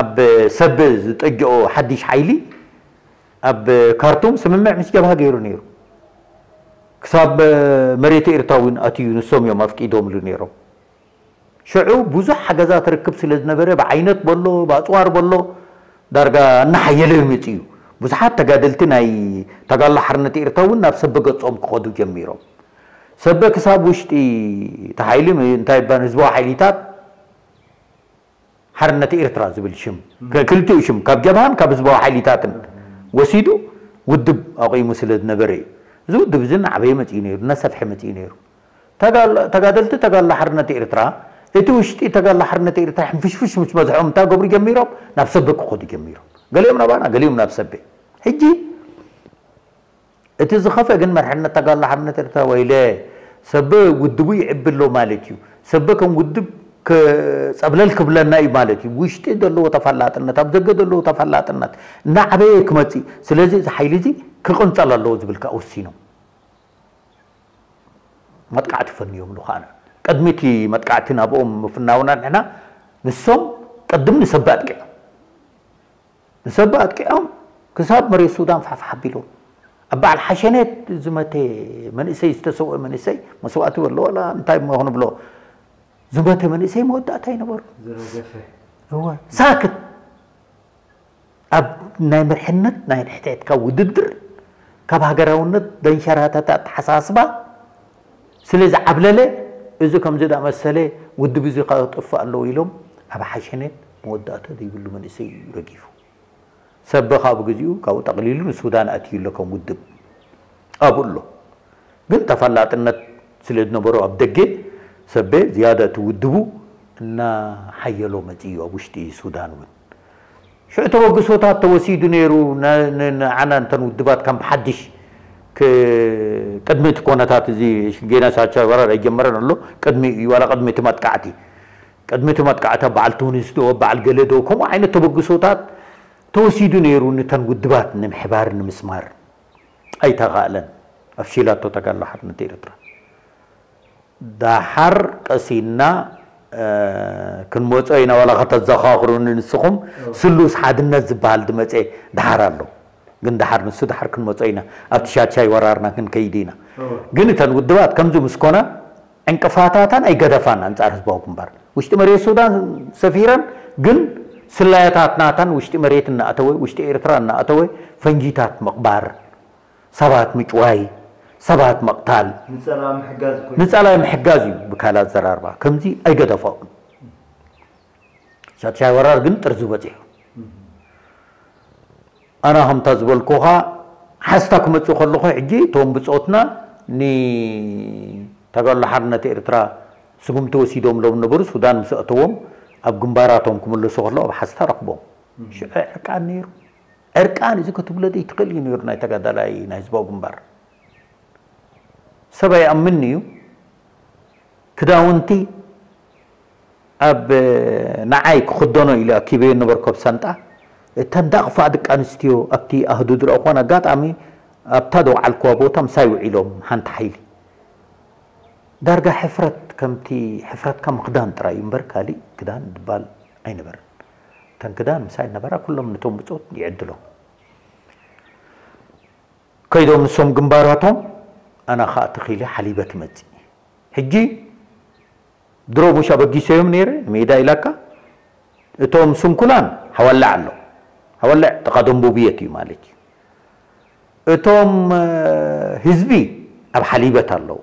ኣብ ሰብ ዝጠጅኦ ሓድሽ ሓይሊ ኣብ ካርቱም ስምምዕ ምስ ጀብሃ ገይሩ ነይሩ ክሳብ መሬት ኤርትራ እውን ኣትዩ ንሶም እዮም ኣፍቂዶምሉ ነይሮም ሽዑ ብዙሕ ሓገዛት ርክብ ስለ ዝነበረ ብዓይነት በሎ ብኣፅዋር በሎ ዳርጋ እናሓየለ ይመፅ እዩ ብዙሓት ተጋደልቲ ናይ ተጋሎ ሓርነት ኤርትራ እውን ናብ ሰበ ገፆም ክኸዱ ጀሚሮም ሰበ ክሳብ ውሽጢ ተሓይሊ እንታይ ይባል ህዝባዊ ሓይሊታት ሓርነት ኤርትራ ዝብል ሽም ክልቲኡ ሽም ካብ ጀብሃን ካብ ህዝባዊ ሓይሊታትን ወሲዱ ውድብ ኣቑሙ ስለ ዝነበረ እዩ እዚ ውድብ እዚ እናዓበየ መፂኡ ነይሩ፣ እናሰፍሐ መፂኡ ነይሩ። ተጋደልቲ ተጋድሎ ሓርነት ኤርትራ፣ እቲ ውሽጢ ተጋድሎ ሓርነት ኤርትራ ሕንፍሽፍሽ ምስ በዝሖም እንታይ ገብሩ ጀሚሮም? ናብ ሰበ ክኸዱ ጀሚሮም። ገሊኦም ናባና፣ ገሊኦም ናብ ሰበ። ሕጂ እቲ ዝኸፈ ግን መርሕነት ተጋድሎ ሓርነት ኤርትራ ወይለ ሰበ ውድቡ ይዕቢ ኣሎ ማለት እዩ። ሰበ ከም ውድብ ክጸብለል ክብለና እዩ ማለት እዩ። ውሽጢ ዘለዎ ተፈላጥነት፣ ኣብ ደገ ዘለዎ ተፈላጥነት እናዓበየ ክመጽእ። ስለዚ እዚ ሓይሊ እዚ ክቕንጸል ኣለዎ ዝብል ከኣ ወሲኖም። መጥቃዕቲ ፈንዮም ንኻና። ቅድሚ እቲ መጥቃዕቲ ናብኦም ምፍናውና ንሕና ንሶም ቅድም ንሰበ ኣጥቂዖም። ንሰበ ኣጥቂዖም ክሳብ መሬት ሱዳን ፋሕፋሕ ኣቢሎም። ኣብ በዓል ሓሸኔት ዝመተ መንእሰይ፣ ዝተሰውአ መንእሰይ፣ መስዋእቲ በሎ ዋላ እንታይ እሞ ክንብሎ፣ ዝመተ መንእሰይ መወዳእታ ይነበሩ። ዝረገፈ። እወ፣ ሳክት። ኣብ ናይ መርሕነት ናይ ንሕትሕትካ ውድድር ካብ ሃገራውነት ደንሸራተተ ኣተሓሳስባ ስለ ዝዓብለለ፣ እዚ ከምዚ ዳመሰለ ውድብ እዚ ከጥፍእ ኣለዎ ኢሎም ኣብ ሓሸኔት መወዳእታ ዘይብሉ መንእሰይ እዩ ረጊፉ። ሰበ ካብ ግዜኡ ካብኡ ጠቕሊሉ ንሱዳን ኣትዩ ኣሎ ከም ውድብ ኣብኡ ኣሎ። ግን ተፈላጥነት ስለ ዝነበሮ ኣብ ደገ ሰበ ዝያዳ እቲ ውድቡ እናሓየሎ መጺኡ ኣብ ውሽጢ ሱዳን እውን። ሽዑ ተበግሶታት ተወሲዱ ነይሩ። ነ-፣ ነ-፣ ንዓና እንተን ውድባት ከም ብሓድሽ ክ-፣ ቅድሚ እቲ ኮነታት እዚ ጌና ሳቻ ወራር ኣይጀመረን ኣሎ። ቅድሚ እዩ፣ ዋላ ቅድሚ እቲ መጥቃዕቲ። ቅድሚ እቲ መጥቃዕቲ ኣብ በዓል ቱኒስ ዶ፣ ኣብ በዓል ገለ ዶ፣ ከምኡ ዓይነት ተበግሶታት ተወሲዱ ነይሩ። ንተን ውድባት ንምሕባር ንምስማር ኣይተኻእለን። ኣፍሺላቶ ተጋድሎ ሓርነት ኤርትራ። ደሓር ቀሲና፣ እ፣ ክንመጾ ኢና፣ ዋላ ከተዘኻኽሩኒ ንስኹም፣ እዎ። ስሉስ ሓድነት ዝበሃል ዝመጸ ደሓር ኣሎ። ግን ደሓር ንሱ ደሓር ክንመጾ ኢና፣ ኣብቲ ሻድሻይ ወራርና ክንከይድ ኢና። እዎ። ግን እተን ውድባት ከምዚ ምስ ኮና፣ ዕንቅፋታተን ኣይገደፋን ኣንጻር ህዝባዊ ግንባር። ውሽጢ መሬት ሱዳን ሰፊረን፣ ግን ስላያታት ናተን ውሽጢ መሬት እናኣተወ፣ ውሽጢ ኤርትራ እናኣተወ፣ ፈንጂታት ምቕባር፣ ሰባት ምጭዋይ፣ ሰባት መቕታል፣ ንጸላኢ ምሕጋዝ ኮይኑ። ንጸላኢ ምሕጋዝ እዩ ብካልእ ኣዘራርባ። ከምዚ ኣይገደፋኡን። ሻድሻይ ወራር ግን ጥርዚ በጺሑ። ኣና ከምታ ዝበልኩኻ ሓስታ ክመጽእ ከለኹ ሕጂ እቶም ብጾትና ንተጋድሎ ሓርነት ኤርትራ ስጉምቲ ወሲዶምሎም ነበሩ። ሱዳን ምስ ኣእተዎም ኣብ ግንባራቶም ክምለሱ ከለዉ ኣብ ሓስታ ረኽቦም። ሽዑ ዕርቃን ነይሩ። ዕርቃን እዚ ክትብሎ ዘይትኽእል እዩ ነይሩ ናይ ተጋዳላይ ናይ ህዝባዊ ግንባር። ሰብ ኣይኣምንን እዩ። ክዳውንቲ ኣብ ንዓይ ክኽደኖ ኢለ ኣኪበዮ ነበርኩ ኣብ ሳንጣ። እተን ዳቕፋ ደቂ ኣንስትዮ ኣብቲ ኣህዱ ዝረእኹወን ኣጋጣሚ ኣብታ ደውዓልኩዋ ቦታ ምሳይ ውዒሎም ሓንቲ ሓይሊ። ዳርጋ ሕፍረት ከምቲ ሕፍረትካ ምኽዳን ጥራይ እዩ እምበር ካሊእ ክዳን ድባል ኣይነበረን። እተን ክዳን ምሳይ ነበራ ኩሎም ነቶም ብጾት ይዕድሎም። ከይዶም ንሶም ግንባራቶም ኣና ኸኣ ተኺለ ሓሊበ ትመጽእ። ሕጂ ድሮ ሙሽ ኣበጊሰዮም ነይረ ንሜዳ ኢላካ እቶም ስንኩላን ሓዋላዕ ኣሎ። ሓዋላዕ ጥቓ ደንቡብየት እዩ ማለት እዩ። እቶም፣ እ፣ ህዝቢ ኣብ ሓሊበት ኣለዉ።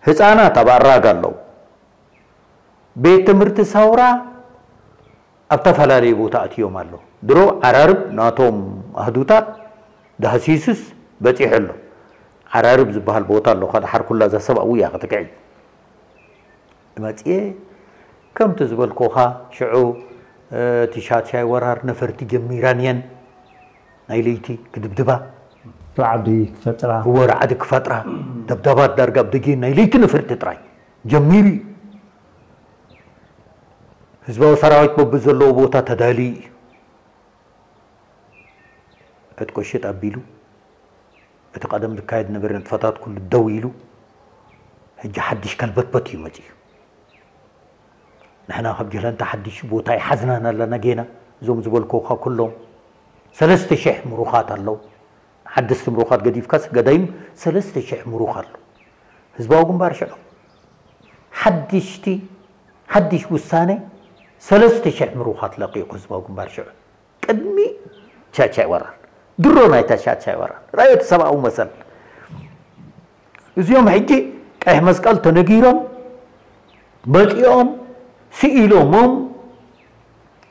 ህፃናት ኣብ ኣራግ ኣለዉ። ቤት ትምህርቲ ሳውራ ኣብ ተፈላለየ ቦታ ኣትዮም ኣለዉ። ድሮ ዓራርብ ናቶም ኣህዱታት ዳህሲሱስ በፂሑ ኣሎ። ዓራርብ ዝበሃል ቦታ ኣሎ። ከድሓር ኩላ እዛ ሰብኣዊ እያ ክትክዕይ። መጽኤ ከምቲ ዝበልኩኻ ሽዑ፣ እ፣ እቲ ሻድሻይ ወራር ነፈርቲ ጀሚራን እየን። ናይ ለይቲ ክድብድባ። ራዕዲ ክፈጥራ። እወ፣ ራዕዲ ክፈጥራ። ደብዳባት ዳርጋ ኣብ ደጌ ናይ ለይቲ ነፈርቲ ጥራይ ጀሚሩ እዩ። ህዝባዊ ሰራዊት በብዘለዎ ቦታ ተዳልዩ እዩ። ዕጥቁ ሽጥ ኣቢሉ፣ እቲ ቀደም ዝካየድ ነበረ ንጥፈታት ኩሉ ደው ኢሉ፣ ሕጂ ሓድሽ ከልበትበት እዩ መጺኡ። ንሕና ካብ ጀለንታ ሓድሽ ቦታ ይሓዝናን ኣለና ጌና። እዞም ዝበልኩኻ ኩሎም ሰለስተ ሽሕ ምሩኻት ኣለዉ። ሓደስቲ ምሩኻት ገዲፍካስ ገዳይም ሰለስተ ሽሕ ምሩኽ ኣሎ። ህዝባዊ ግንባር ሽዑ ሓድሽቲ፣ ሓድሽ ውሳነ ሰለስተ ሽሕ ምሩኻት ለቂቑ ህዝባዊ ግንባር ሽዑ። ቅድሚ ሻድሻይ ወራር፣ ድሮ ናይታ ሻድሻይ ወራር። ራእዮ እቲ ሰብኣዊ መሰል። እዚኦም ሕጂ ቀይሕ መስቀል ተነጊሮም፣ መጺኦም፣ ስኢሎሞም፣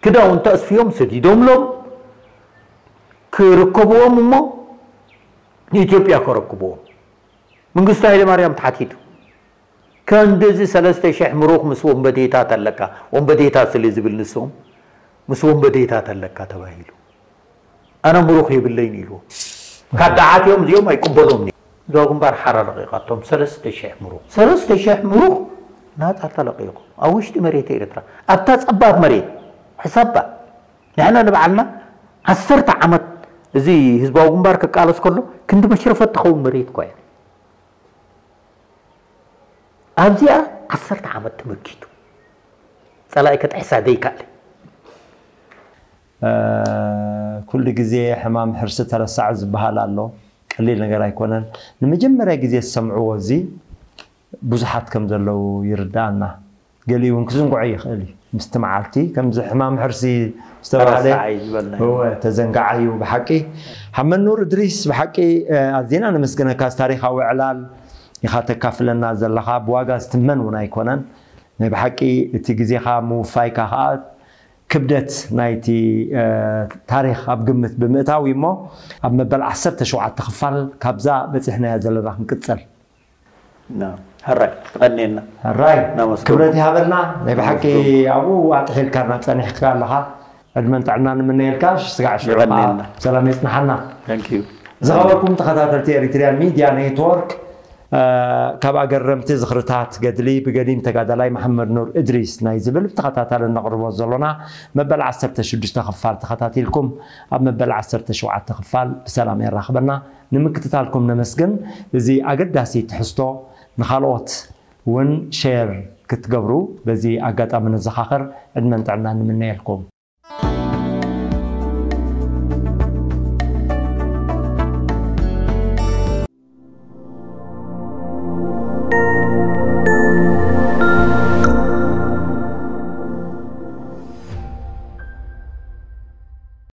ክዳውንቲ ኣስፍዮም ሰዲዶምሎም፣ ክርከብዎም እሞ ንኢትዮጵያ ከረክብዎም። መንግስቱ ኃይለ ማርያም ተሓቲቱ፣ "ከንድዚ ሰለስተ ሺሕ ምሩኽ ምስ ወንበዴታት ኣለካ፣ ወንበዴታት ስለ ዝብል ንሶም፣ ምስ ወንበዴታት ኣለካ" ተባሂሉ። "ኣነ ምሩኽ የብለይን" ኢልዎ። ካዳዓት እዮም እዚኦም፣ ኣይቅበሎም። እዛ ግንባር ሓራ ለቂቓቶም፣ ሰለስተ ሺሕ ምሩኽ፣ ሰለስተ ሺሕ ምሩኽ ናጻ ተለቂቑ። ኣብ ውሽጢ መሬት ኤርትራ፣ ኣብታ ጸባብ መሬት፣ ሕሰባ። ንሕና ንባዕልና ዓሰርተ ዓመት እዚ ህዝባዊ ግንባር ክቃለስ ከሎ ክንዲ መሽረፈት ትኸውን መሬት እኳ እያ። ኣብዚኣ ዓሰርተ ዓመት ተመኪቱ ጸላኢ ከጥሕሳ ዘይከኣለ። ኩሉ ግዜ ሕማም ሕርሲ ተረሳዕ ዝበሃል ኣሎ። ቀሊል ነገር ኣይኮነን። ንመጀመርያ ግዜ ዝሰምዕዎ እዚ ብዙሓት ከም ዘለዉ ይርዳኣና። ገሊኡ እውን ክዝንግዖ ይኽእል እዩ። ምስቲ መዓልቲ ከምዚ ሕማም ሕርሲ ዝተባህለ ተረሳዓይ ዝበልናዮ። እወ፣ ተዘንጋዓዩ ብሓቂ። ሓመድ ኑር እድሪስ፣ ብሓቂ ኣዝና ነመስግነካ። እዚ ታሪኻዊ ዕላል ኢኻ ተካፍለና ዘለኻ፣ ብዋጋ ዝትመን እውን ኣይኮነን። ናይ ብሓቂ እቲ ግዜኻ ምውፋይካ ከዓ ክብደት ናይቲ ታሪኽ ኣብ ግምት ብምእታው እዩ። እሞ ኣብ መበል ዓሰርተ ሸውዓተ ክፋል ካብዛ በፂሕናያ ዘለና ክንቅፅል። ሕራይ፣ ትቐንየና። ሕራይ፣ እናመስገንኩ። ክብረት ይሃበልና። ናይ ብሓቂ ኣብኡ ኣጥሒልካና ፀኒሕካ ኣለኻ። ዕድመን ጥዕና ንምነየልካ። ስጋዕ ሽዑ የቐንየልና። ሰላም የፅንሓና። Thank you። ዝኸበርኩም ተኸታተልቲ ኤሪትሪያን ሚድያ ኔትወርክ፣ ካብ ኣገረምቲ ዝኽርታት ገድሊ ብገዲም ተጋዳላይ መሓመድ ኑር እድሪስ ናይ ዝብል ብተኸታታሊ እነቕርቦ ዘሎና መበል ዓሰርተ ሽዱሽተ ክፋል ተኸታቲልኩም፣ ኣብ መበል ዓሰርተ ሸውዓተ ክፋል ብሰላም የራኽበና። ንምክትታልኩም ነመስግን። እዚ ኣገዳሲ ትሕዝቶ ንኻልኦት እውን ሼር ክትገብሩ በዚ ኣጋጣሚ ነዘኻኽር። ዕድመን ጥዕናን ንምነየልኩም።